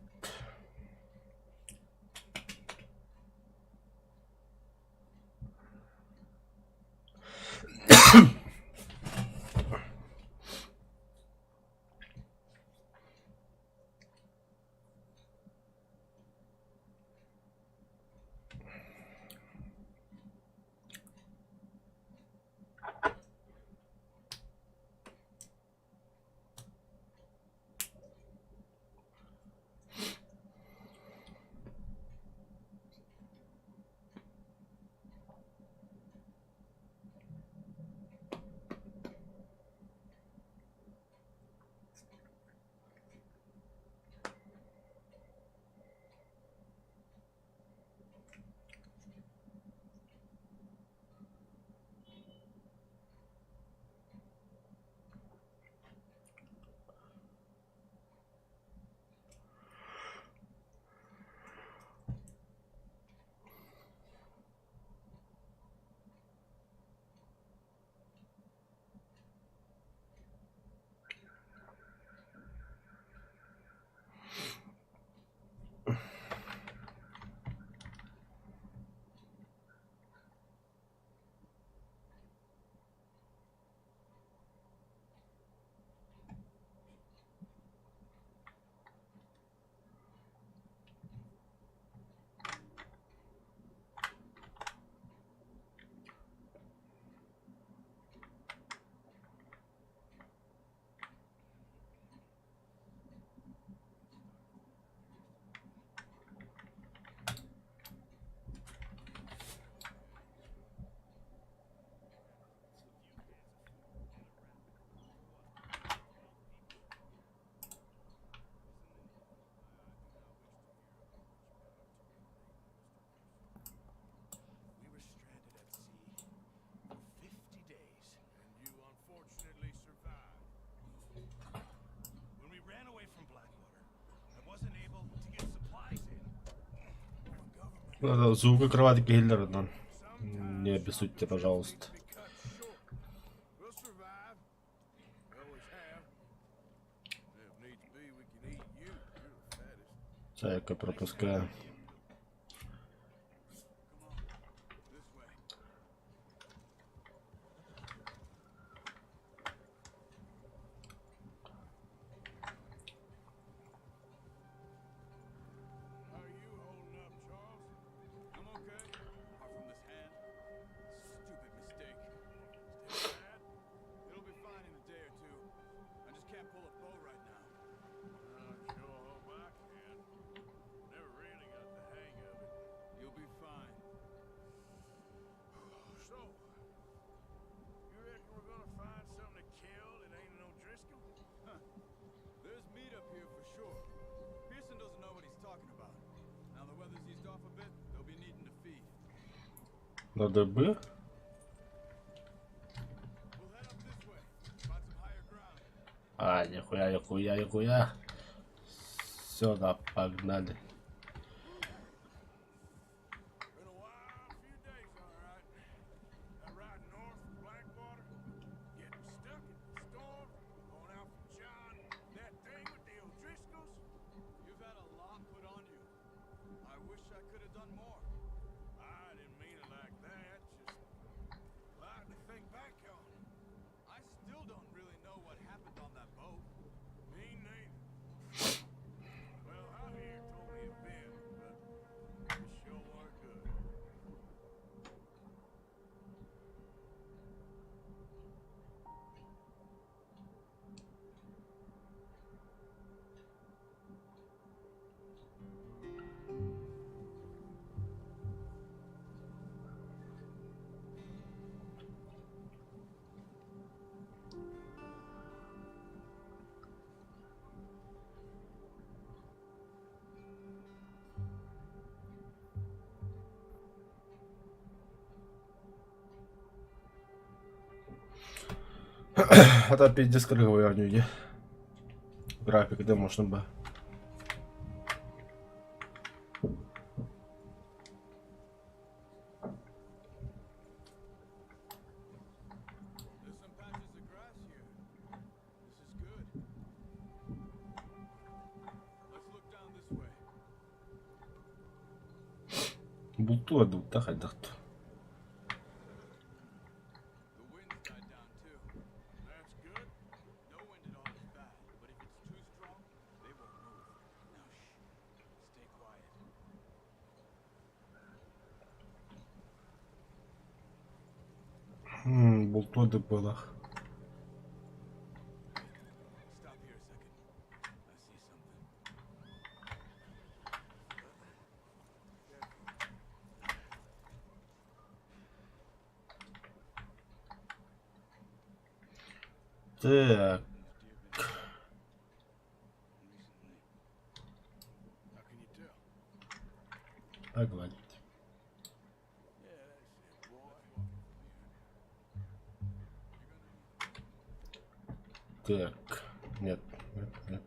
Звука кровати иһиллэр онон не обессудьте, пожалуйста. Чайка пропускаю. На ДБ? А, нихуя, нихуя, нихуя. Сюда погнали. Been a wild few days, all right. That ride north from Blackwater, getting stuck in the storm, going out for John, that thing with the O'Driscolls. You've had a lot put on you. I wish I could have done more. I didn't mean it like that, just a lot to think back on. I still don't really know what happened on that boat. Me neither. Well, Javier told me a bit, but it sure weren't good. Это пиздец круговой они График, где можно бы. There's some patches of grass here. This is good. Let's look down this way. Бултура дутта хайдахт. The wind's died down too. That's good. No wind at all is bad, but if it's too strong, they won't move. Now shh. Stay quiet. Бултура дыпылах. Stop here a second. I see something. Так, These deer been recently. How can you tell? погладить. Yeah, that's it, boy. Так, нет, нет, нет.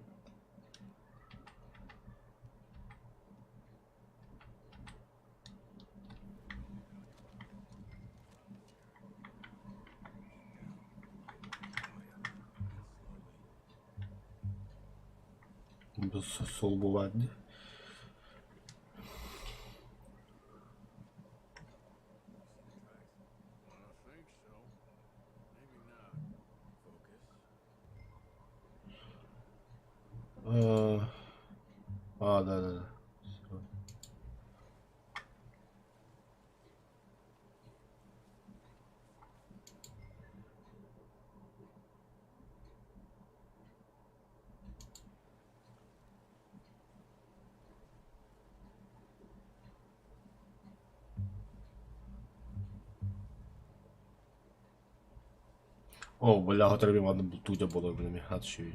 Без солбувать. I think so. Maybe not. Focus. А, а, да, да, да. Всё. О, бля, треба ладно тудя було блин, мігати.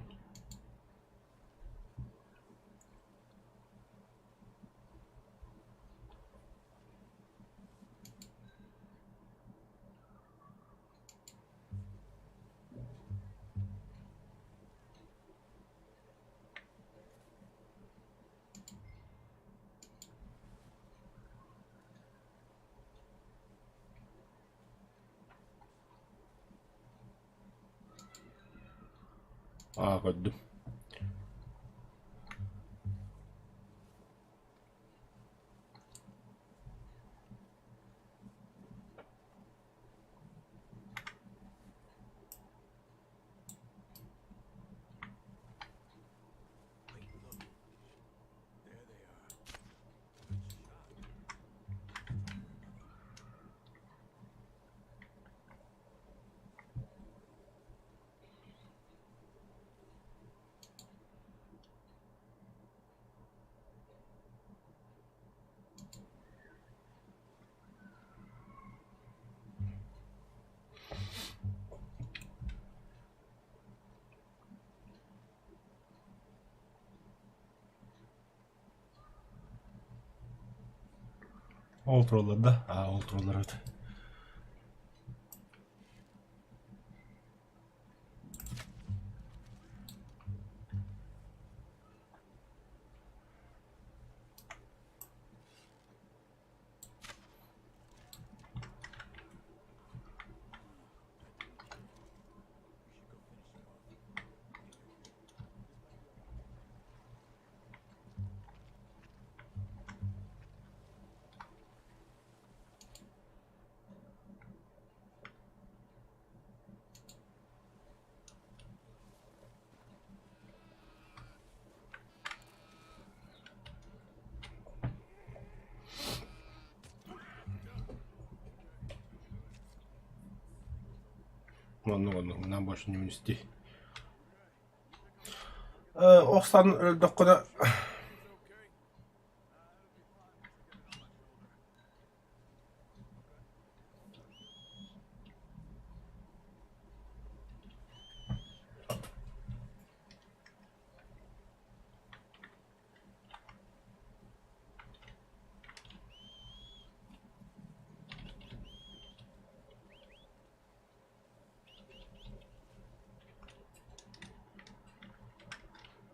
А, көрдүм. Wait, look. There they are. Good shot. Ол тураллар да? А, ол тураллар эбит. Оннук оннук нам больше не унести. Э, охсан өлдөххүнэ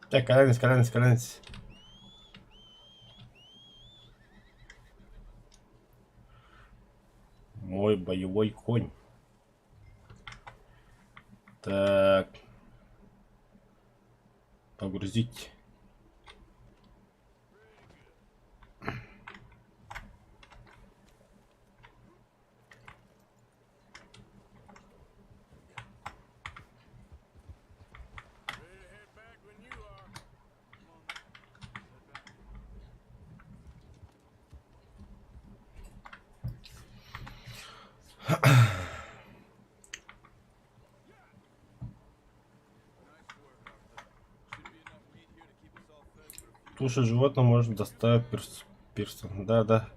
Так, кэлэн ис, кэлэн ис, кэлэн ис. Мой боевой конь. Так. Погрузить. Тушу животного можно доставить перс Пирсон. Да, да.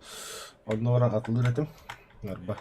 Онно баран атылыыр этим. Арба.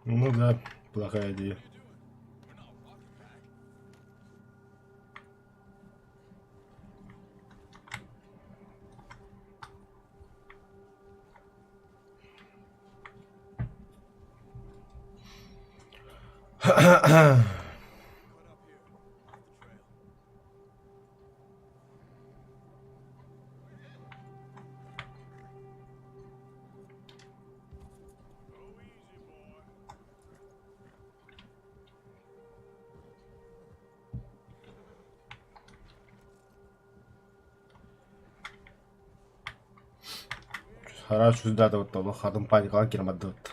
Ну да, плохая идея. Хараа сүүрдэ олох атын паникалаан киирэн бардыбыт.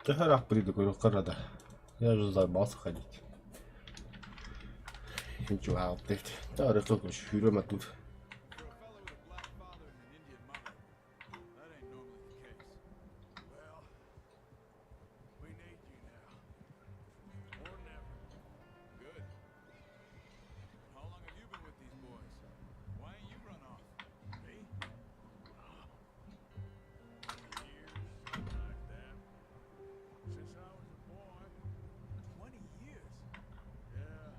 Төһө приду, говорю, да. Я уже заебался ходить. Ничего, Да, рысок, шүрем тут. For a fellow with a black father and an Indian mother, that ain't normally the case. Well, we need you now. More than ever. Good. How long have you been with these boys? Why ain't you run off? Me? 20 years, something like that. Since I was a boy. 20 years? Yeah.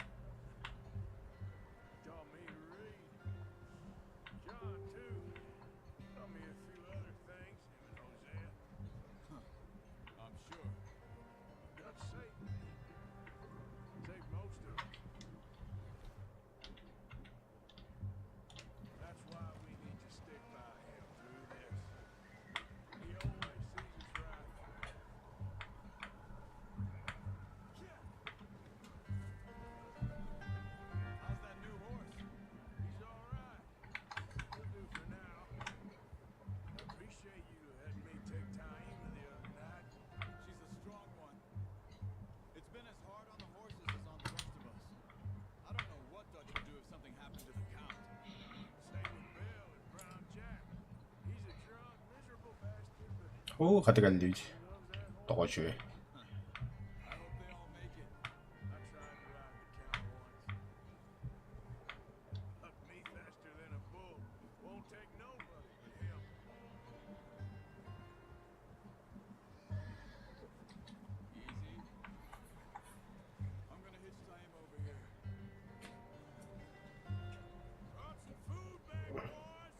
Taught me to read. John, too. Taught me a few other things, him and Hosea. I'm sure. Dutch saved me. Saved most of us. That's why we need to stick by him through this. He always sees us right. Yeah. How's that new horse? He's all right. He'll do for now. I appreciate you letting me take Taima the other night. She's a strong one. It's been as hard on the horses as on the rest of us. I don't know what Dutch would do if something happened to the Count. Same with Bill and Brown Jack. He's a drunk, miserable bastard, but Оо, хатык әлдүйд. he loves that horse. Тоҕо үчүгэй. I hope they all make it. I tried to ride the Count once. Bucked me faster than a bull. Won't take nobody but him. Easy. I'm gonna hitch Taima over here. Brought some food back, boys.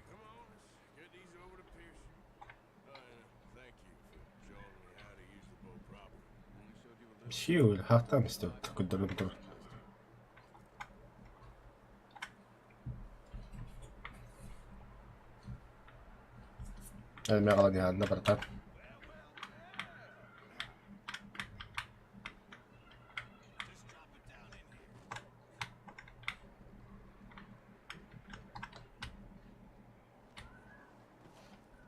Come on, let's get these over to Pearson. And thank you for showing me how to use the bow properly. Only showed you a little. Сиул хатам истэ көдөрөн тур. Мегалани ханна братан. Just drop it down in here.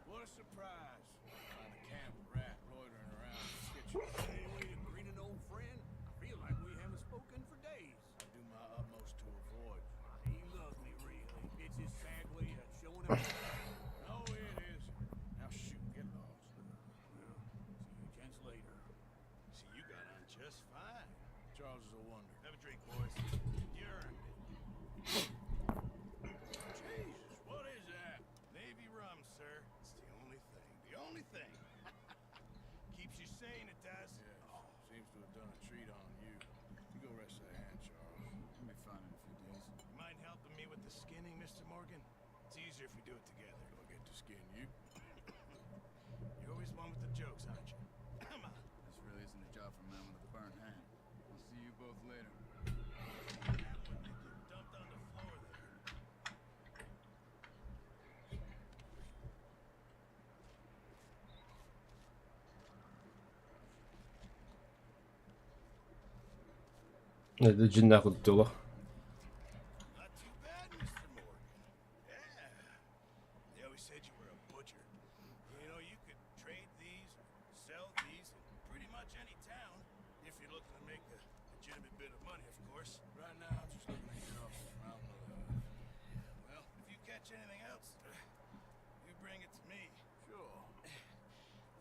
What a surprise. Find a camp rat loitering around the kitchen. Any way to greet an old friend? I feel like we haven't spoken for days. I do my utmost to avoid. He loves me, really. It's his sad way of showing up. No, it isn't. Now shoot, get lost. Well, see you gents later. See, you got on just fine. Charles is a wonder. Have a drink, boys. You earned it. Jesus, what is that? Navy rum, sir. It's the only thing. The only thing. Keeps you sane, it does. Yeah, seems to have done a treat on you. You go rest that hand, Charles. I'll be fine in a few days. You mind helping me with the skinning, Mr. Morgan? It's easier if we do it together. Do I get to skin you? You're always one with the jokes, aren't you? Come on. This really isn't a job for a man with a burnt hand. I'll see you both later. That when they get dumped on the floor there. Дьиҥнээх курдук. Not too bad, Mr. Morgan. Yeah. They always said you were a butcher. You know, you could trade these, sell these in pretty much any town. If you're looking to make a legitimate bit of money, of course. Right now, I'm just looking to get off this mountain alive. Well, if you catch anything else, you bring it to me. Sure.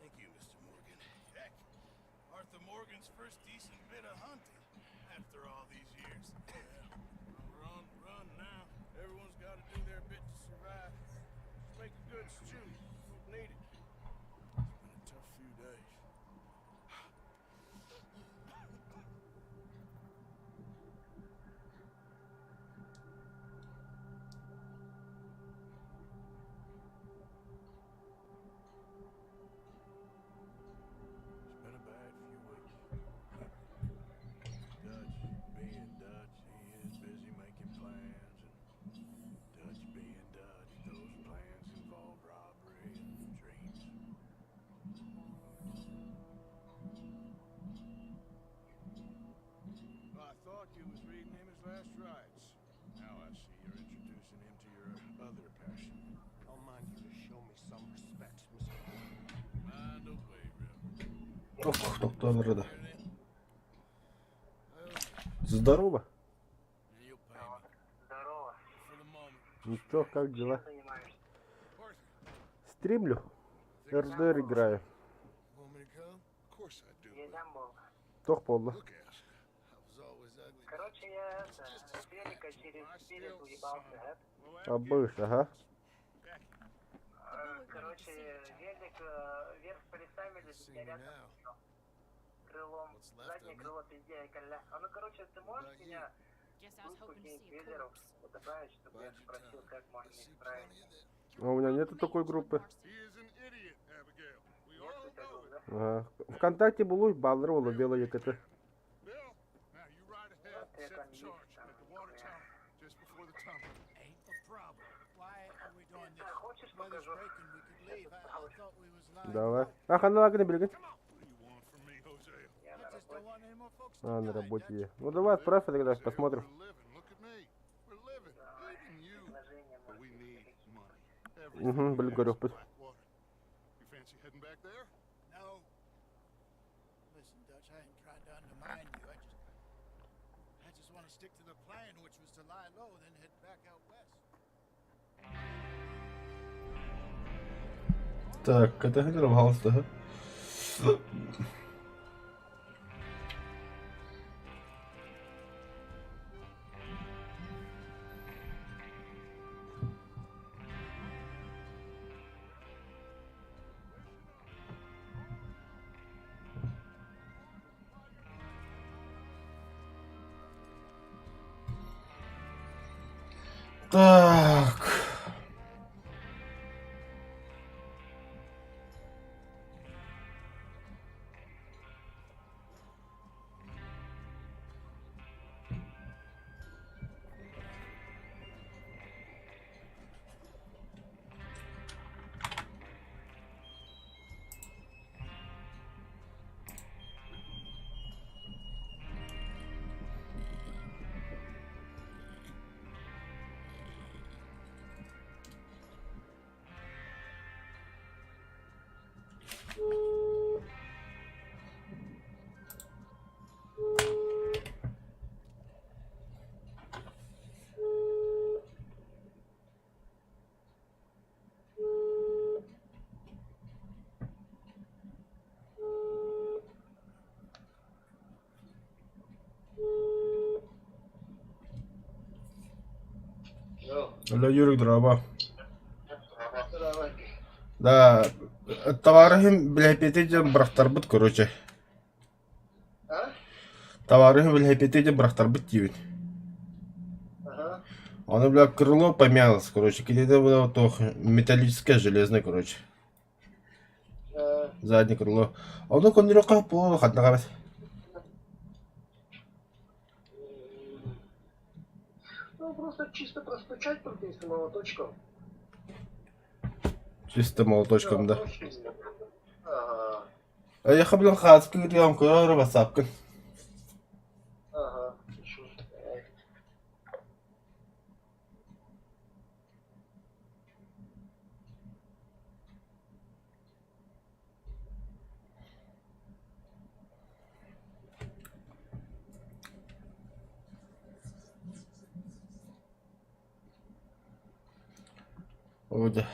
Thank you, Mr. Morgan. Heck, Arthur Morgan's first decent bit of hunting after all these years. Yeah, we're on the run now. Everyone's got to do their bit to survive. Just make a good stew. Folk need it. It's been a tough few days. It's been a bad few weeks. Dutch being Dutch, he is busy making plans, and Dutch being Dutch, those plans involve robbery and dreams. I thought you was reading him his last rites. Now I you're introducing him to your other passion. I'll mind you to show me some respect, Mr. Mind away, Reverend. Ох, доктор да. Здорово. Now you'll pay me. Здорово. For the moment. Ну чё, как дела? Чем занимаешься? Arthur, Стримлю. РДР играю. want me to come? Of course I do. but Нельзя был. Тох полно. Look at us. I was always ugly. Короче, я это, с велика через перед уебался, да? Well, Обыш, ага. Короче, велик вверх колесами лежит, я рядом сел. Крылом. What's left Заднее of me? крыло пизде, коля. А ну, короче, ты можешь About меня Guess в I was группу hoping to каких see a велеров corpse. добавить, чтобы я Bide your спросил, time. как I можно see исправить? plenty of that. А у меня нету такой группы. He is an idiot, Abigail. We Нет all у тебя know группы, it. да? Ага. Вконтакте булуй, баллар улы, белый ЕКТ. Bill, now you ride ahead Вот and я set там the есть, charge там at the water нихуя. tower just before the tunnel. Ain't a problem. Why are we doing Да, this? хочешь Weather's покажу? breaking, we could Сейчас leave. I отправлю. thought we was lying Давай. low. Ах, она лагни, блин. What do you want from me, Hosea? Я I на just don't работе. want any more folks to А, на die, работе Dutch. я. Ну давай, отправь тогда, Hosea, посмотрим. We're living. Look at me. We're living. Давай. Even you. Предложение But может we быть need какие-нибудь. money. Угу, Everything блин, we говорю, have is пусть. Blackwater. You fancy heading back there? No. Listen, Dutch, I ain't trying to undermine you. I just want to stick to the plan, which was to lie low, then head back out west. Так, это рвался, ага. Так. Алло, Юрик, здорово. Да, товарищем, бля, петидем брахтарбыт, короче. Товарищем, бля, петидем брахтарбыт тивит. Оно, бля, крыло помялось, короче. Где-то было то металлическое, железное, короче. Заднее крыло. Оно кондрёка по хатнага. Ну, просто чисто простучать только если молоточком. Чисто молоточком, да. Ага, А я хаблен хацкы, рям, курара, васапкын. ага. Оде.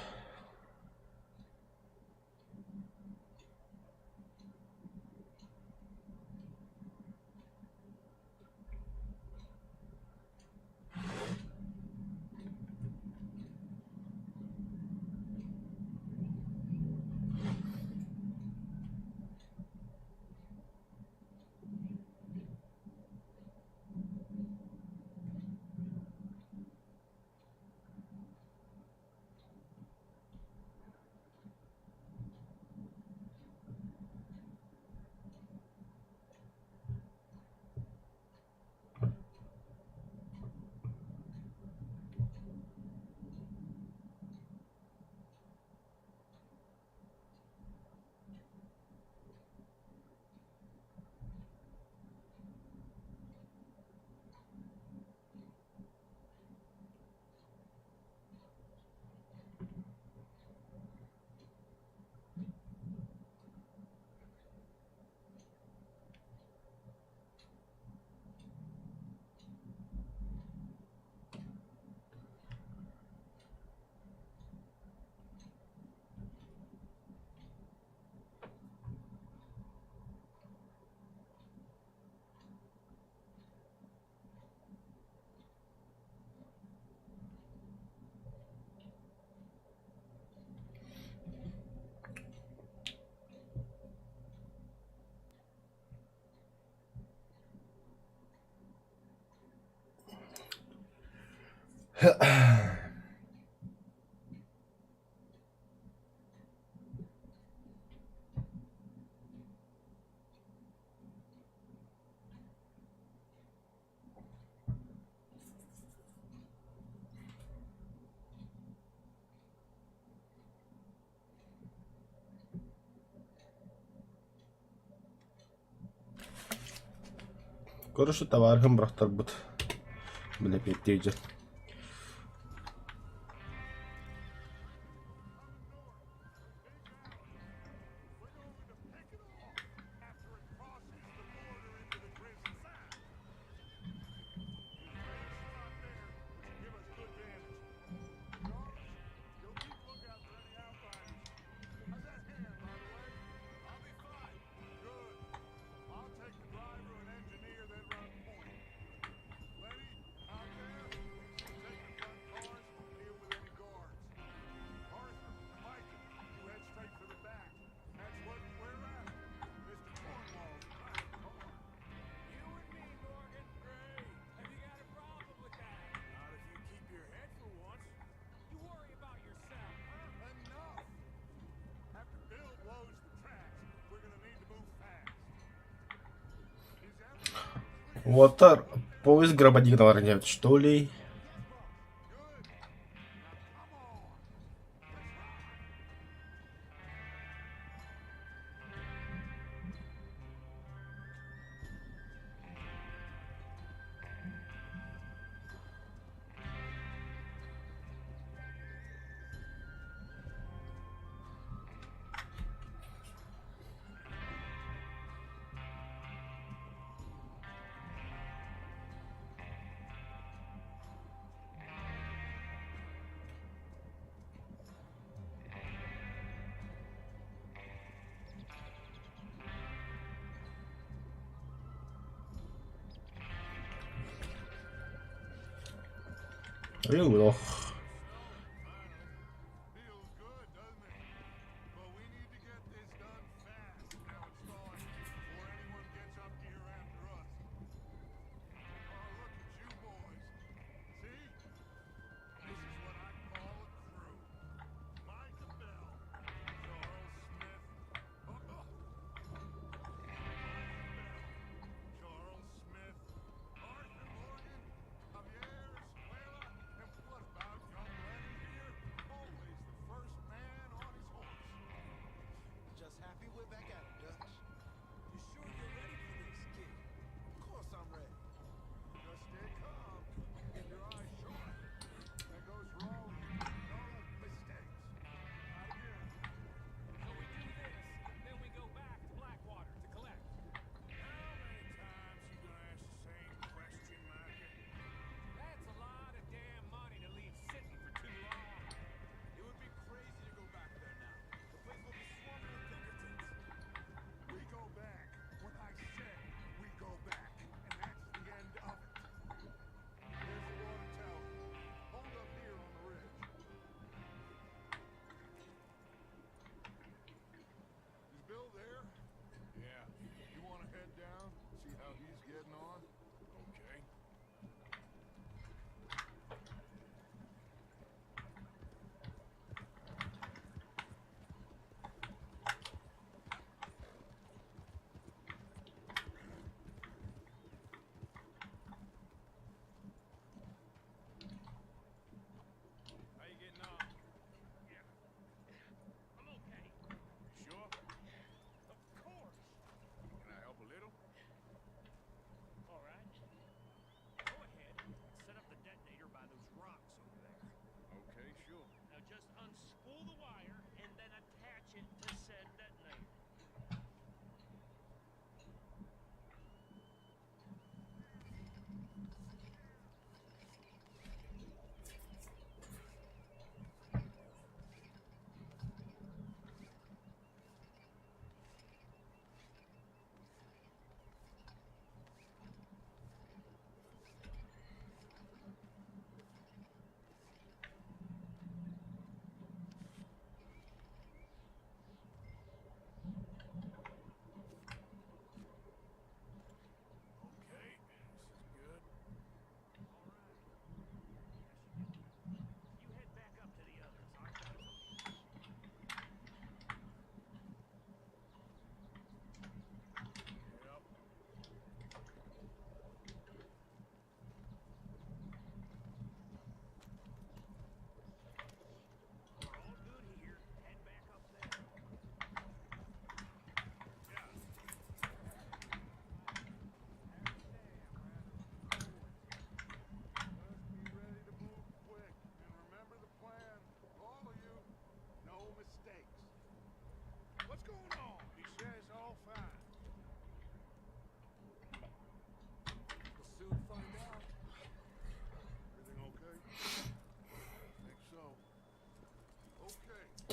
Короче, табаарыһым бырахтарбыт. Бэлэпиэттии дьон. Уолаттар поезд громадиналар что ли? Ох.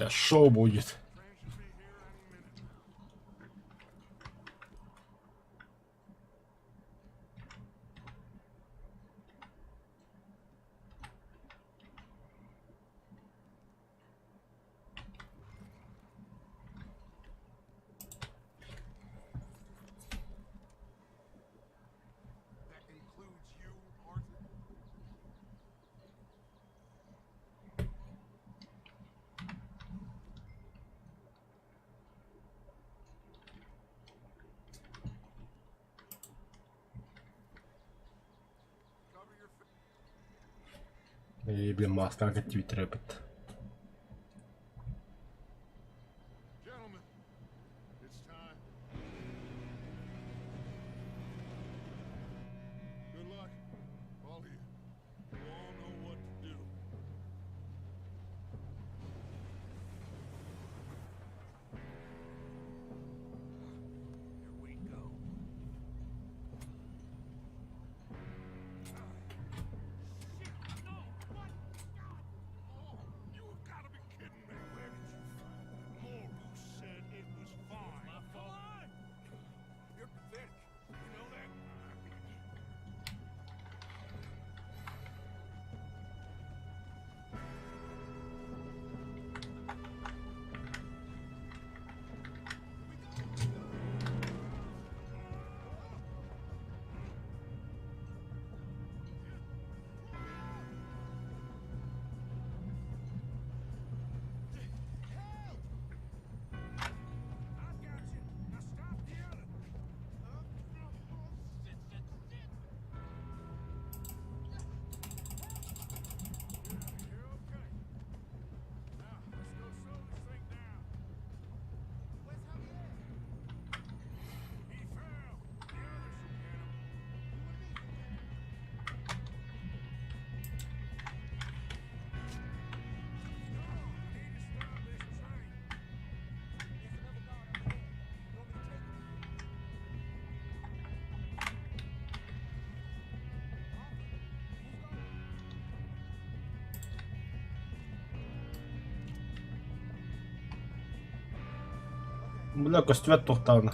Сейчас шоу будет. That includes you, Arthur? Cover your Ээ, блин, мааскаҕа кэттибиттэр эбит. Gentlemen, it's time. Good luck, all of you. You all know what to do. Here we go. Shit, no! What? Oh, you have got to be kidding me. Where did you find that? More who said it was fine. My fault. You're pathetic. You know that? I've got you. Now stop yelling. Oh, shit, shit, shit. You're okay. Now, let's go slow this thing down. Where's Javier? He fell. The others will get him. No, we need to stop this train. There's another guard up ahead. You want me to take him? Arthur, who's guarding? Бля, көстүбэт туохтаҕына.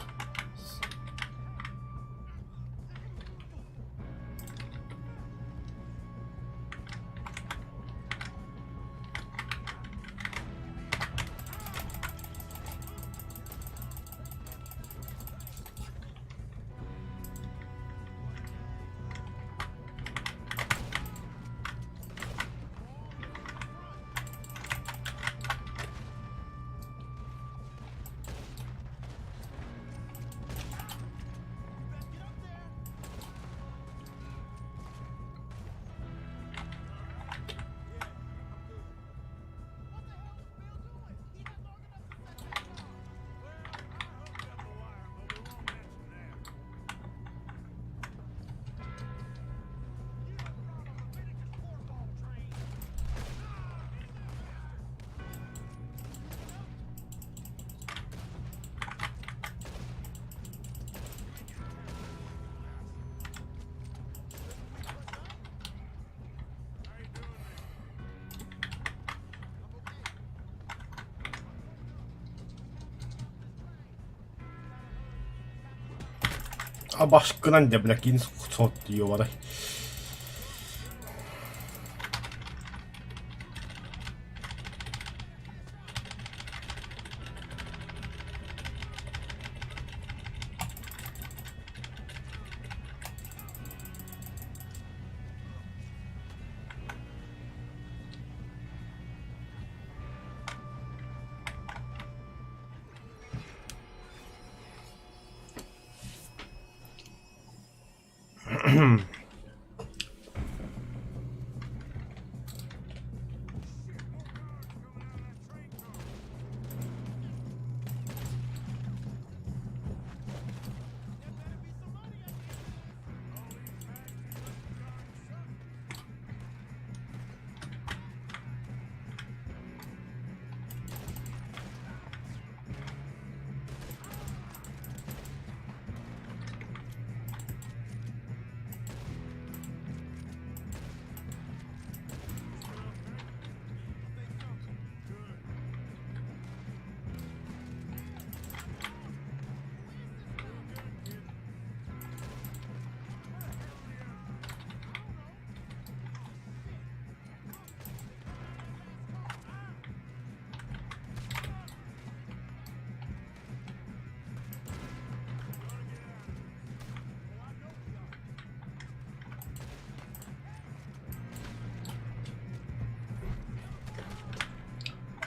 What the hell is Bill doing? He not long enough to set that car. Well, I hooked up the wire, but we won't mention that. You don't drive a Leviticus portable train. How you doing there? Абашкынан дэ, бля, киин сот ёбарай.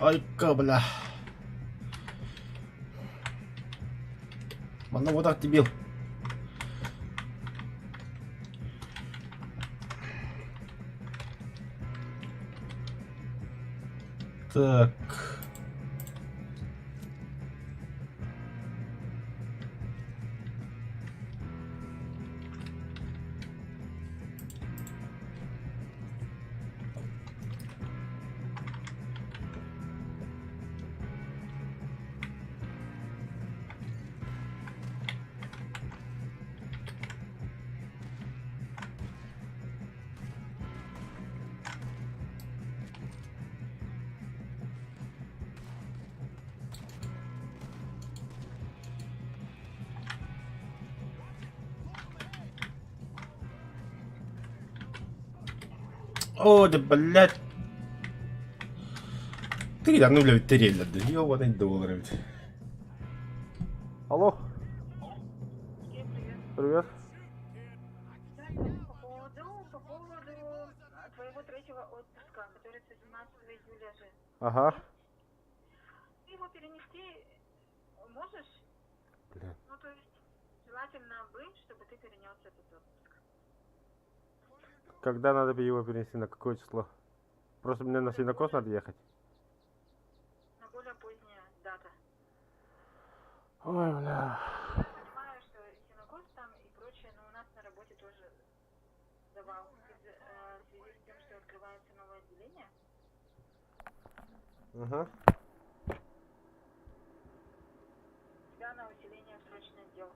Айка, бля. Манна вот так дебил. Так. О, да блядь. Ты давно, блядь, терель, да ёбаный доллар, ведь. Алло. Привет. По поводу, по поводу твоего третьего отпуска, который с 18 июля же. Ага. Ты его перенести можешь? Бля. Ну, то есть, желательно бы, чтобы ты перенес этот отпуск. Когда надо его перенести, на какое число? Просто мне на сенокос надо ехать. На более поздняя дата. Ой, бля. Я понимаю, что сенокос там и прочее, но у нас на работе тоже завал. В связи с тем, что открывается новое отделение. Ага. Тебя на усиление в срочный отдел.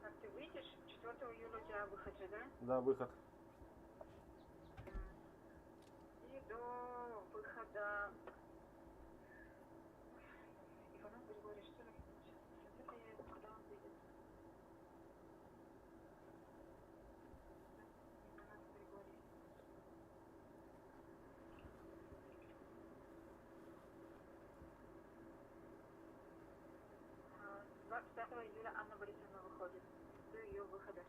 Как ты выйдешь? 4 июля у тебя выход же, да? Да, выход. И до выхода... Иванов Григорий, что ли? Сейчас, ну-ка я его, когда он выйдет? Иванов Григорий. А, 25 июля Анна Борисовна выходит. До ее выхода.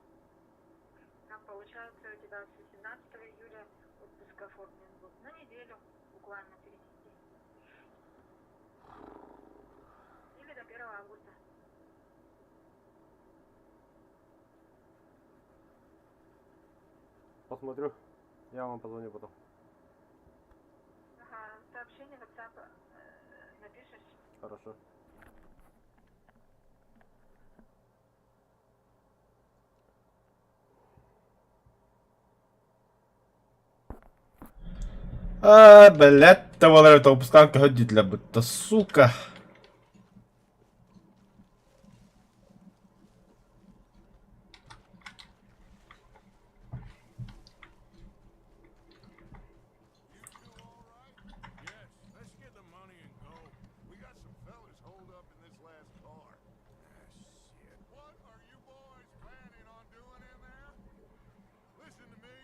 Там получается у тебя с 18 июля отпуск оформлен был. На неделю буквально перенести. Или до 1 августа. Посмотрю. Я вам позвоню потом. Ага, сообщение в WhatsApp напишешь? Хорошо. А, блядь, того выпусканка ходить для будто, сука. You two all right? Yes. Let's get the money and go. We got some fellas holed up in this last car. Ah, shit. What are you boys planning on doing in there? Listen to me.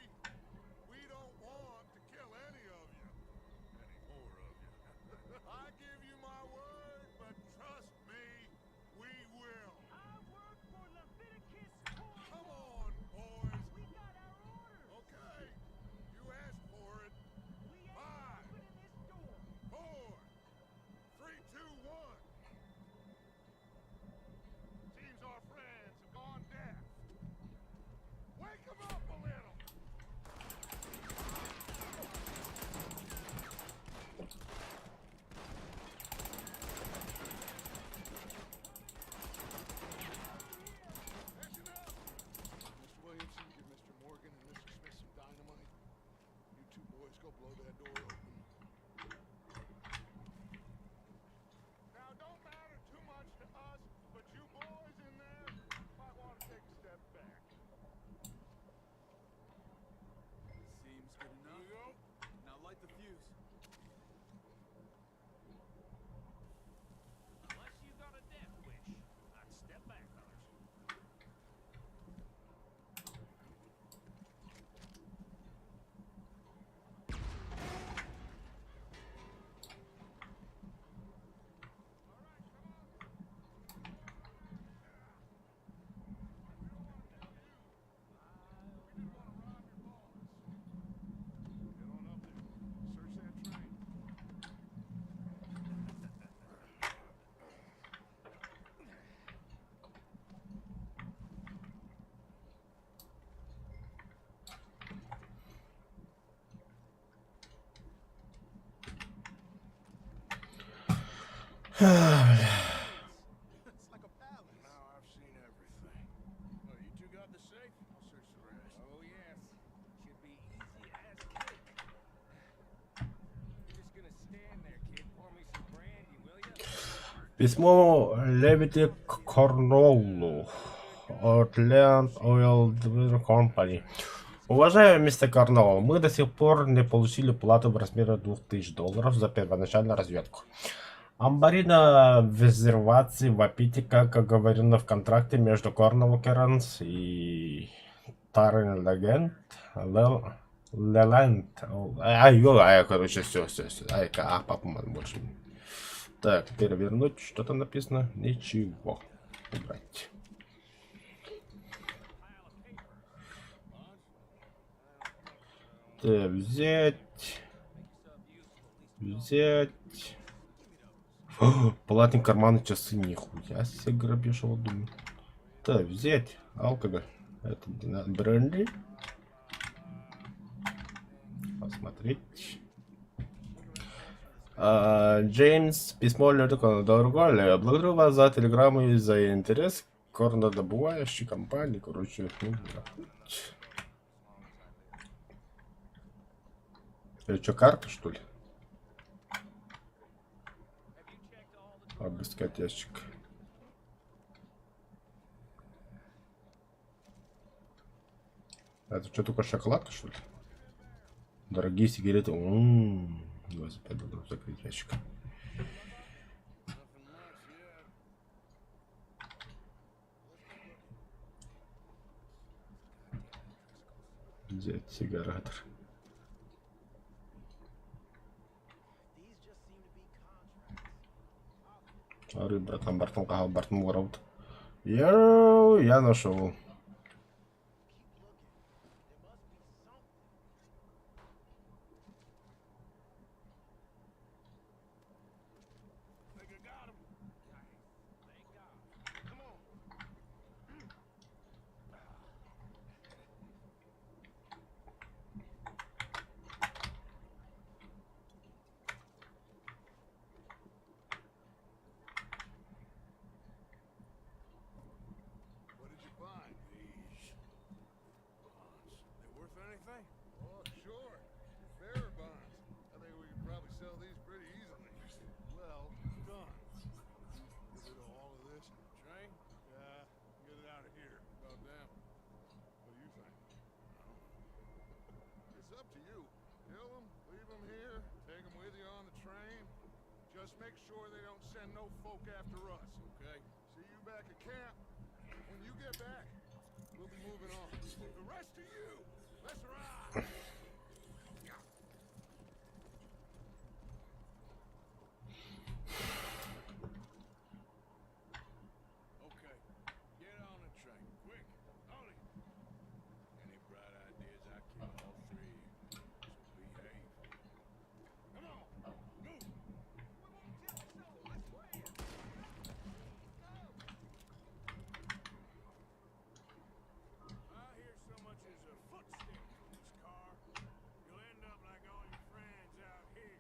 We don't want to kill any of you. Any more of you. I give you my word, but trust me, we will. I work for Leviticus Come on, boys. We got our orders. Okay. You asked for it. We ain't Five. opening this door. 4, 3, 2, 1. Seems our friends have gone deaf. Wake 'em up a little. That's enough. Mr. Williamson, give Mr. Morgan and Mr. Smith some dynamite. You two boys go blow that door open. Now, it don't matter too much to us, but you boys in there might want to take a step back. Seems good Here enough. we go. Now light the fuse. Unless you got a death wish, I'd step back, fellas. Письмо Левити Корнуоллу от Land Oil Company. Уважаемый мистер Корнуолл, мы до сих пор не получили плату в размере 2000 долларов за первоначальную разведку. Амбарина в резервации в Апите, как оговорено в контракте между Корнуолл Кернс и Тарен Легенд, Леленд. Ай, ё, ай, короче, все, все, все. Ай, а, папа, больше. Так, перевернуть. Что там написано? Ничего. Убрать. Так, взять. Взять. О, платный карманы часы. Нихуя себе грабеж, вот думаю. Так, взять алкоголь. Это бренди. Посмотреть. А, Джеймс, письмо Лёдика Дорогой. Благодарю вас за телеграмму и за интерес к горнодобывающей компании. Короче, ну, да. Это что, карта, что ли? Обыскать ящик. Это что, только шоколадка, что ли? Дорогие сигареты. М-м-м. 25 долларов закрыть ящик. Взять сигаратор. Ары, братан, бартон, кахал, бартон, воровт. Я, я нашел. What did you find? These bonds. They worth anything? Oh, sure. Bearer bonds. I think we could probably sell these pretty easily. Well done. Get rid of all of this. Train? Yeah, get it out of here. About them. What do you think? I don't know. It's up to you. Kill them, leave them here, take them with you on the train. Just make sure they don't send no folk after us. Okay. See you back at camp. When you get back, we'll be moving on. The rest of you, let's ride. Okay. Get on the train, quick. On it. Any bright ideas, I kill all three. So behave. Come on, move. I hear so much as a footstep from this car, you'll end up like all your friends out here.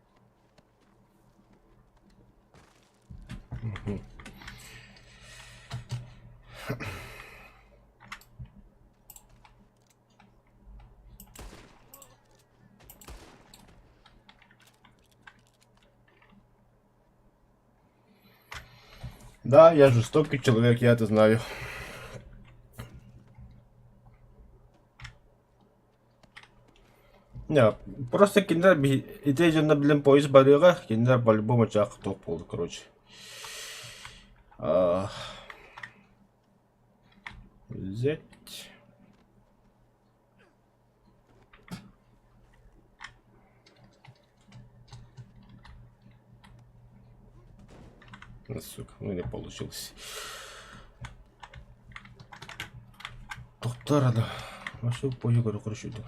Да, я жестокий человек, я это знаю. Не, просто кинилэр ити дьонно билэн поезд барыаҕа, кинилэр по-любому чаах туох буолду, короче. А, взять. Ну, сука, ну не получилось. Доктор, да. Машина поехали, короче, да.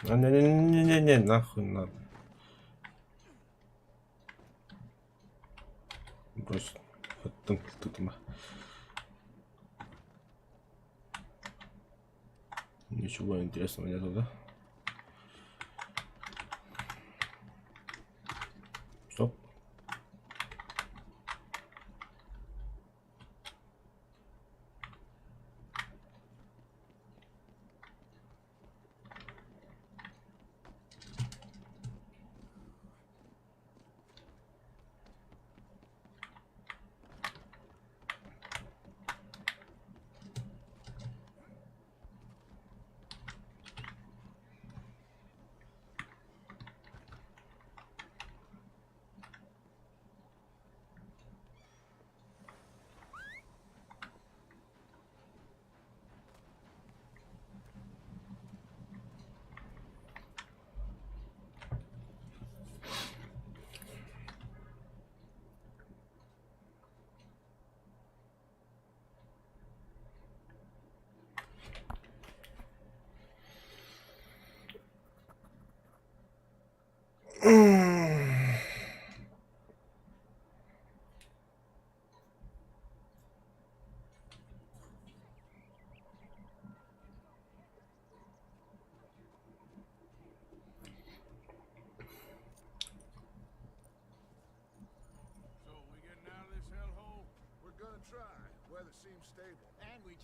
А, не-не-не-не-не, нахуй надо. Брось. Тут Ничего интересного нету, да? Стоп.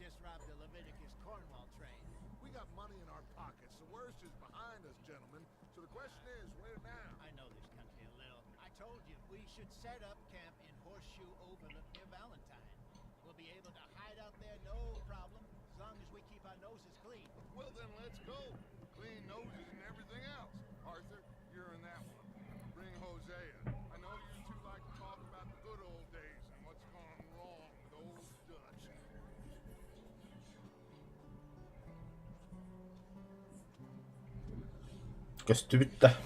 just robbed the Leviticus Cornwall train. We got money in our pockets. The worst is behind us, gentlemen. So the question is, where now? I know this country a little. I told you, we should set up camp in Horseshoe Overlook near Valentine. We'll be able to hide out there no problem, as long as we keep our noses clean. Well, then let's go. Clean noses and everything else. Arthur, you're in that one. Bring Hosea. I know you two like to talk about the good old days and what's gone wrong with old Dutch. Көстүбүт да.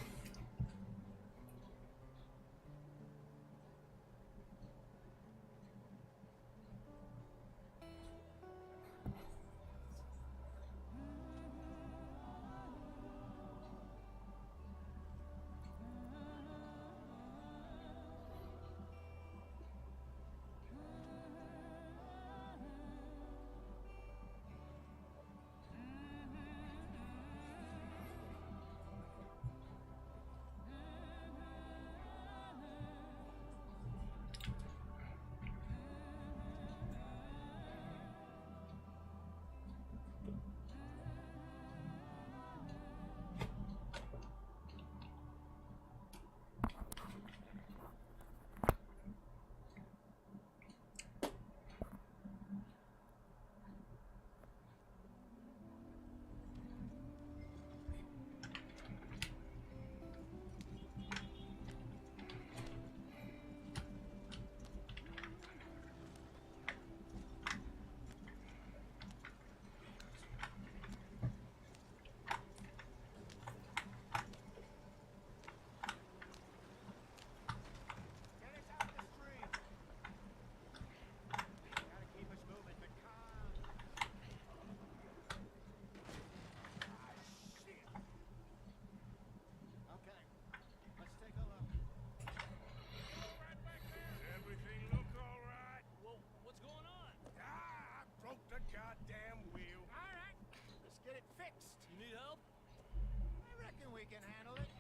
Get us out the stream! Gotta keep us moving, but calm. Ah, shit. Okay, let's take a look. Does everything look all right? Well, what's going on? Ah, I broke the goddamn wheel. All right, let's get it fixed. You need help? I reckon we can handle it.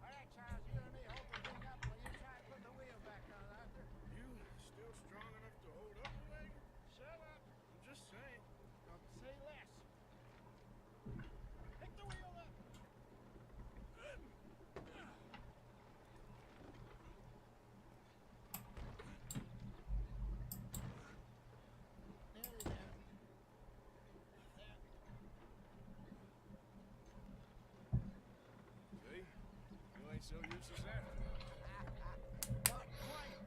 All right, Charles, you and me hold the thing up while you try and put the wheel back on, Arthur. You still strong enough to hold up a wagon? Shut up. I'm just saying. Don't say less. Pick the wheel up. Nearly there. There. See? You ain't so useless after all. Not quite.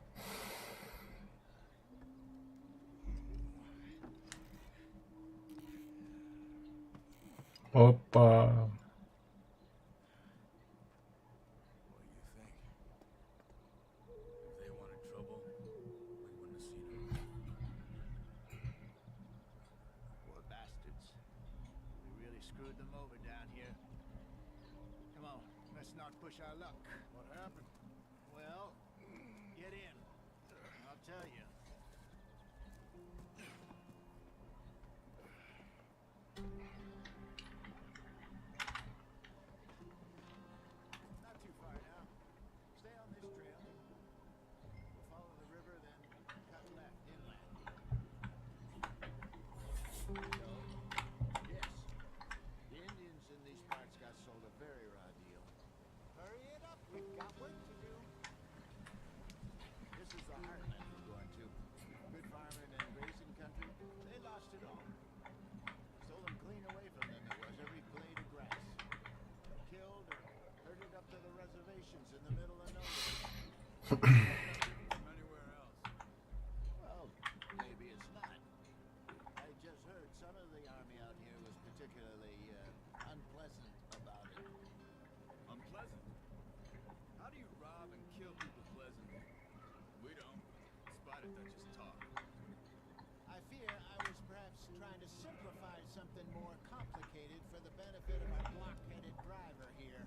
Опа. What do you think? If they wanted trouble, we wouldn't have seen them. Poor bastards. We really screwed them over down here. Come on, let's not push our luck. What happened? Well, get in. I'll tell you. Not too far now. Stay on this trail. We'll follow the river, then cut left inland. So, yes, the Indians in these parts got sold a very raw deal. Hurry it up. We've got work to do. This is the heartland we're going to. Good farming and grazing country. They lost it all. Stolen clean away from them, it was every blade of grass. Killed or herded up to the reservations in the middle of nowhere. From anywhere else. Well, maybe it's not. I just heard some of the army out here was particularly unpleasant about it. Unpleasant. How do you rob and kill people pleasantly? We don't. Despite it, Dutch's talk. I fear I was perhaps trying to simplify something more complicated for the benefit of our blockheaded driver here.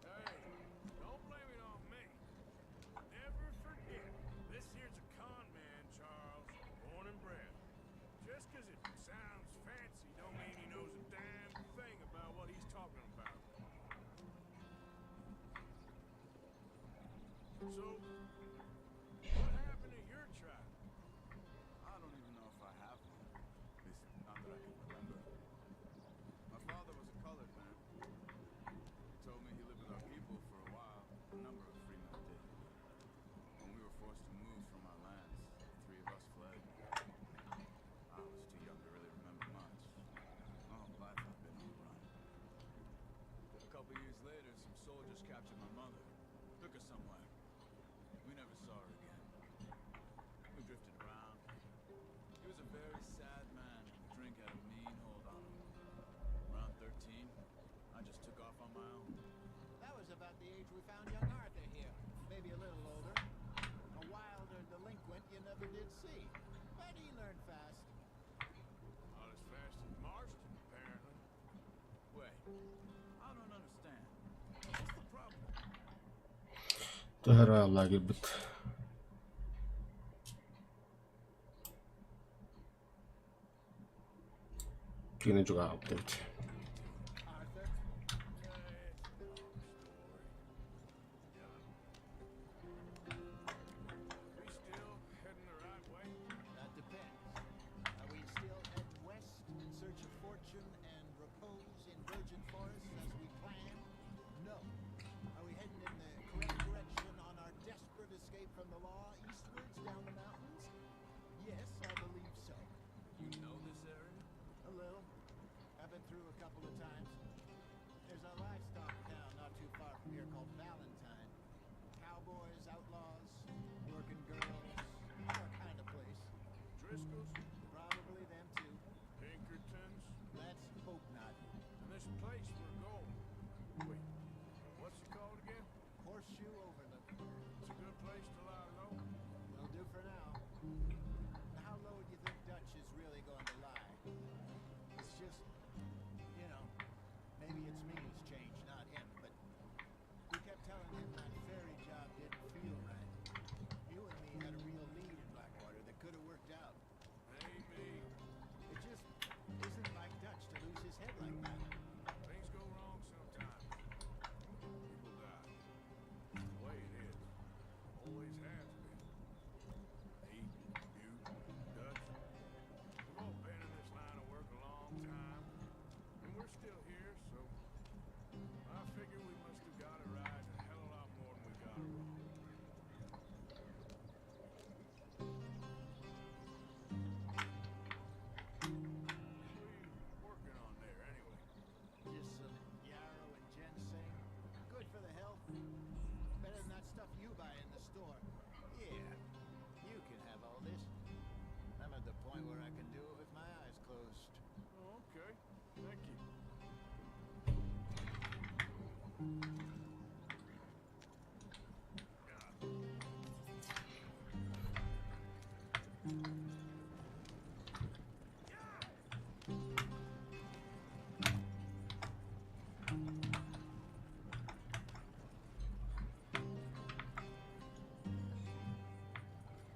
Hey, don't blame it on me. Never forget, this here's a con man, Charles, born and bred. Just 'cause it sounds fancy don't mean he knows a damn thing about what he's talking about. So, what happened to your tribe? I don't even know if I Captured my mother. Took her somewhere. We never saw her again. We drifted around. He was a very sad man, and the drink had a mean hold on him. Around 13, I just took off on my own. That was about the age we found young Arthur here. Maybe a little older. A wilder delinquent you never did see. But he learned fast. Not as fast as Marston, apparently. Wait, I don't understand. What's the problem? Төһө лагерьбыт Кини чугаһаабыт эбит. Arthur? We still heading the right way? That depends. Are we still heading west in search of fortune and repose in virgin forests as we planned? No. Are we heading in the correct direction on our desperate escape from the law eastwards down the mountains? Yes, I believe so. You know this area? A little. I've been through a couple of times. There's a livestock town not too far from here called Valentine. Cowboys, outlaws, working girls, our kind of place. Driscoll's? Probably them too. Pinkertons? Let's hope not. And this place we're going. Wait, what's it called again? Horseshoe Overlook. It's a good place to lie low. Will do for now. How low do you think Dutch is really going to lie? It's just, you know, maybe it's me who's changed, not him, but we kept telling him that ferry job didn't feel right. You and me had a real lead in Blackwater that could have worked out. Maybe. It just isn't like Dutch to lose his head like that. Things go wrong sometimes. People die. It's the way it is. Always has been. Me, you, Dutch. We've all been in this line of work a long time. And we're still here, so I figure we must have got it right a hell of a lot more than we got it wrong. What are you working on there anyway? Just some yarrow and ginseng. Good for the health. Better than that stuff you buy in the store. Yeah, you can have all this. I'm at the point where I can do it with my eyes closed. Oh, okay. Thank you.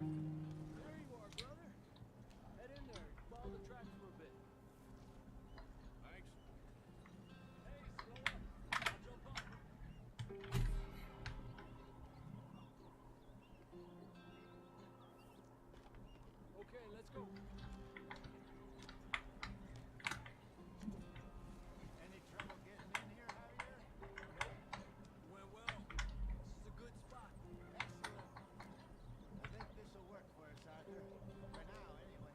There you are, brother. Head in there. Follow the tracks for a bit. Thanks. Hey, slow up. I'll jump on. Okay, let's go. Any trouble getting in here, Javier? Went well. This is a good spot. Excellent. I think this'll work for us, Arthur. For now, anyway.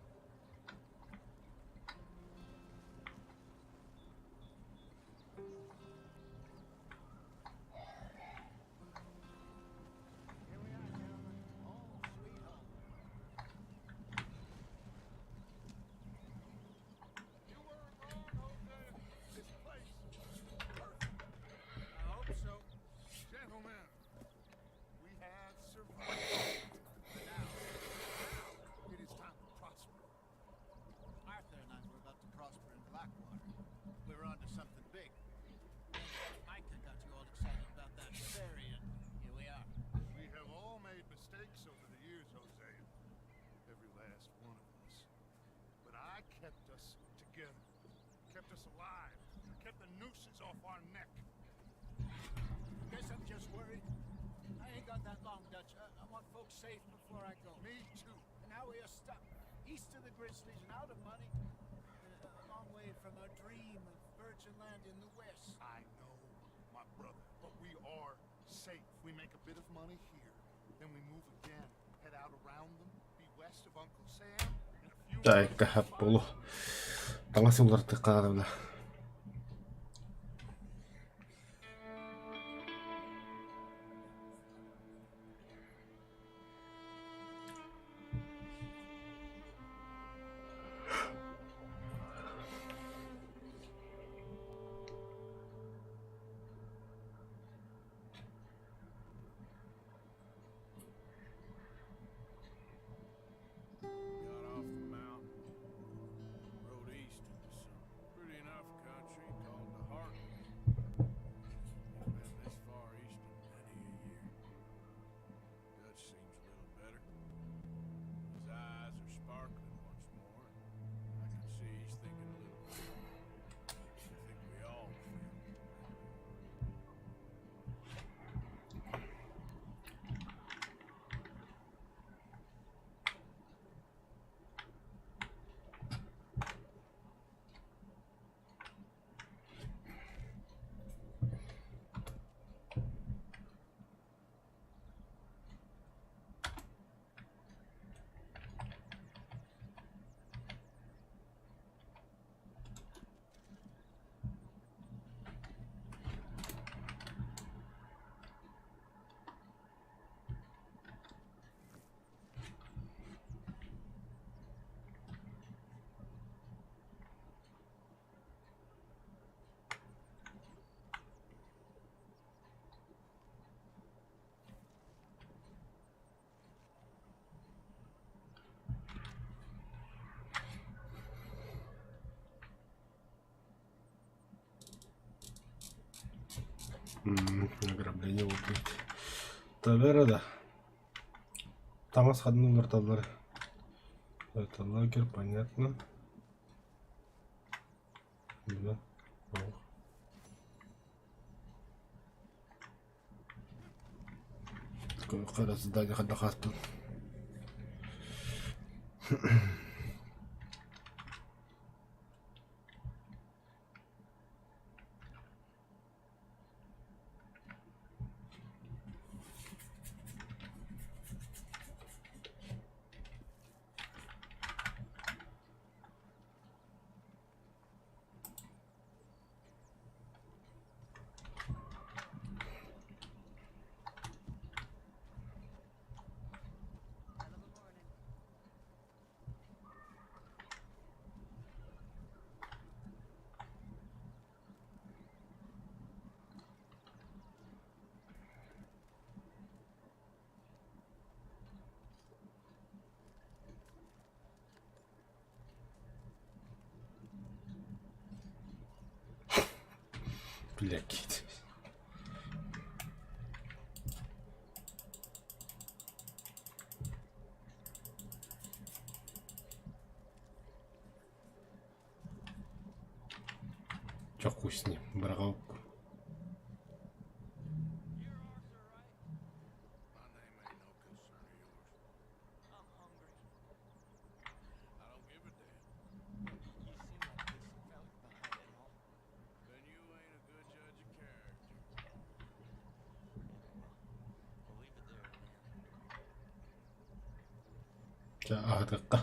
Here we are, gentlemen. Home sweet home. You weren't wrong, Hosea. This place is perfect. I hope so. Gentlemen, we have survived. Now, now it is time to prosper. Arthur and I were about to prosper in Blackwater. We were onto something big. Then Micah got you all excited about that ferry, and here we are. We have all made mistakes over the years, Hosea. Every last one of us. But I kept us together, kept us alive, kept the nooses off our neck. Guess I'm just worried. I ain't got that long, Dutch. I, I want folks safe before I go. Me too. And now we are stuck east of the Grizzlies and out of money. Uh, A long way from our dream of virgin land in the west. I know, my brother, but we are safe. We make a bit of money here, then we move again, head out around them, be west of Uncle Sam, in a few Так, полу. Таҥас уларытыахха наада. Ограбление буолбут. Тавера да. Таҥас ханна олордоллор? Это лагерь, понятно. Да. Хара задание хайдах ааспын. Блядь. Чё хуй с ним, браҕа Чэ аһатыахха.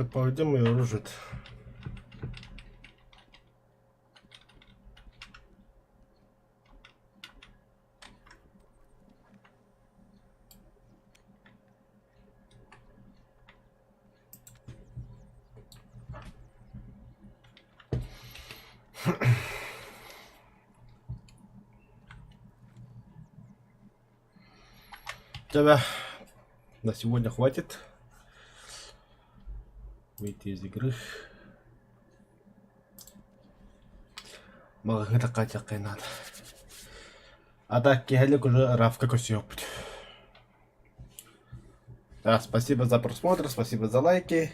Где мое оружие -то? Тебя на сегодня хватит. Выйти из игры. Маҕаһыыта хаачаххай наада. А так киэһэлик уже Рафка көрсүөхпүт. Да, спасибо за просмотр, спасибо за лайки.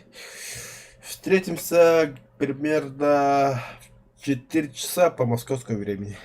Встретимся примерно в 4 часа по московскому времени.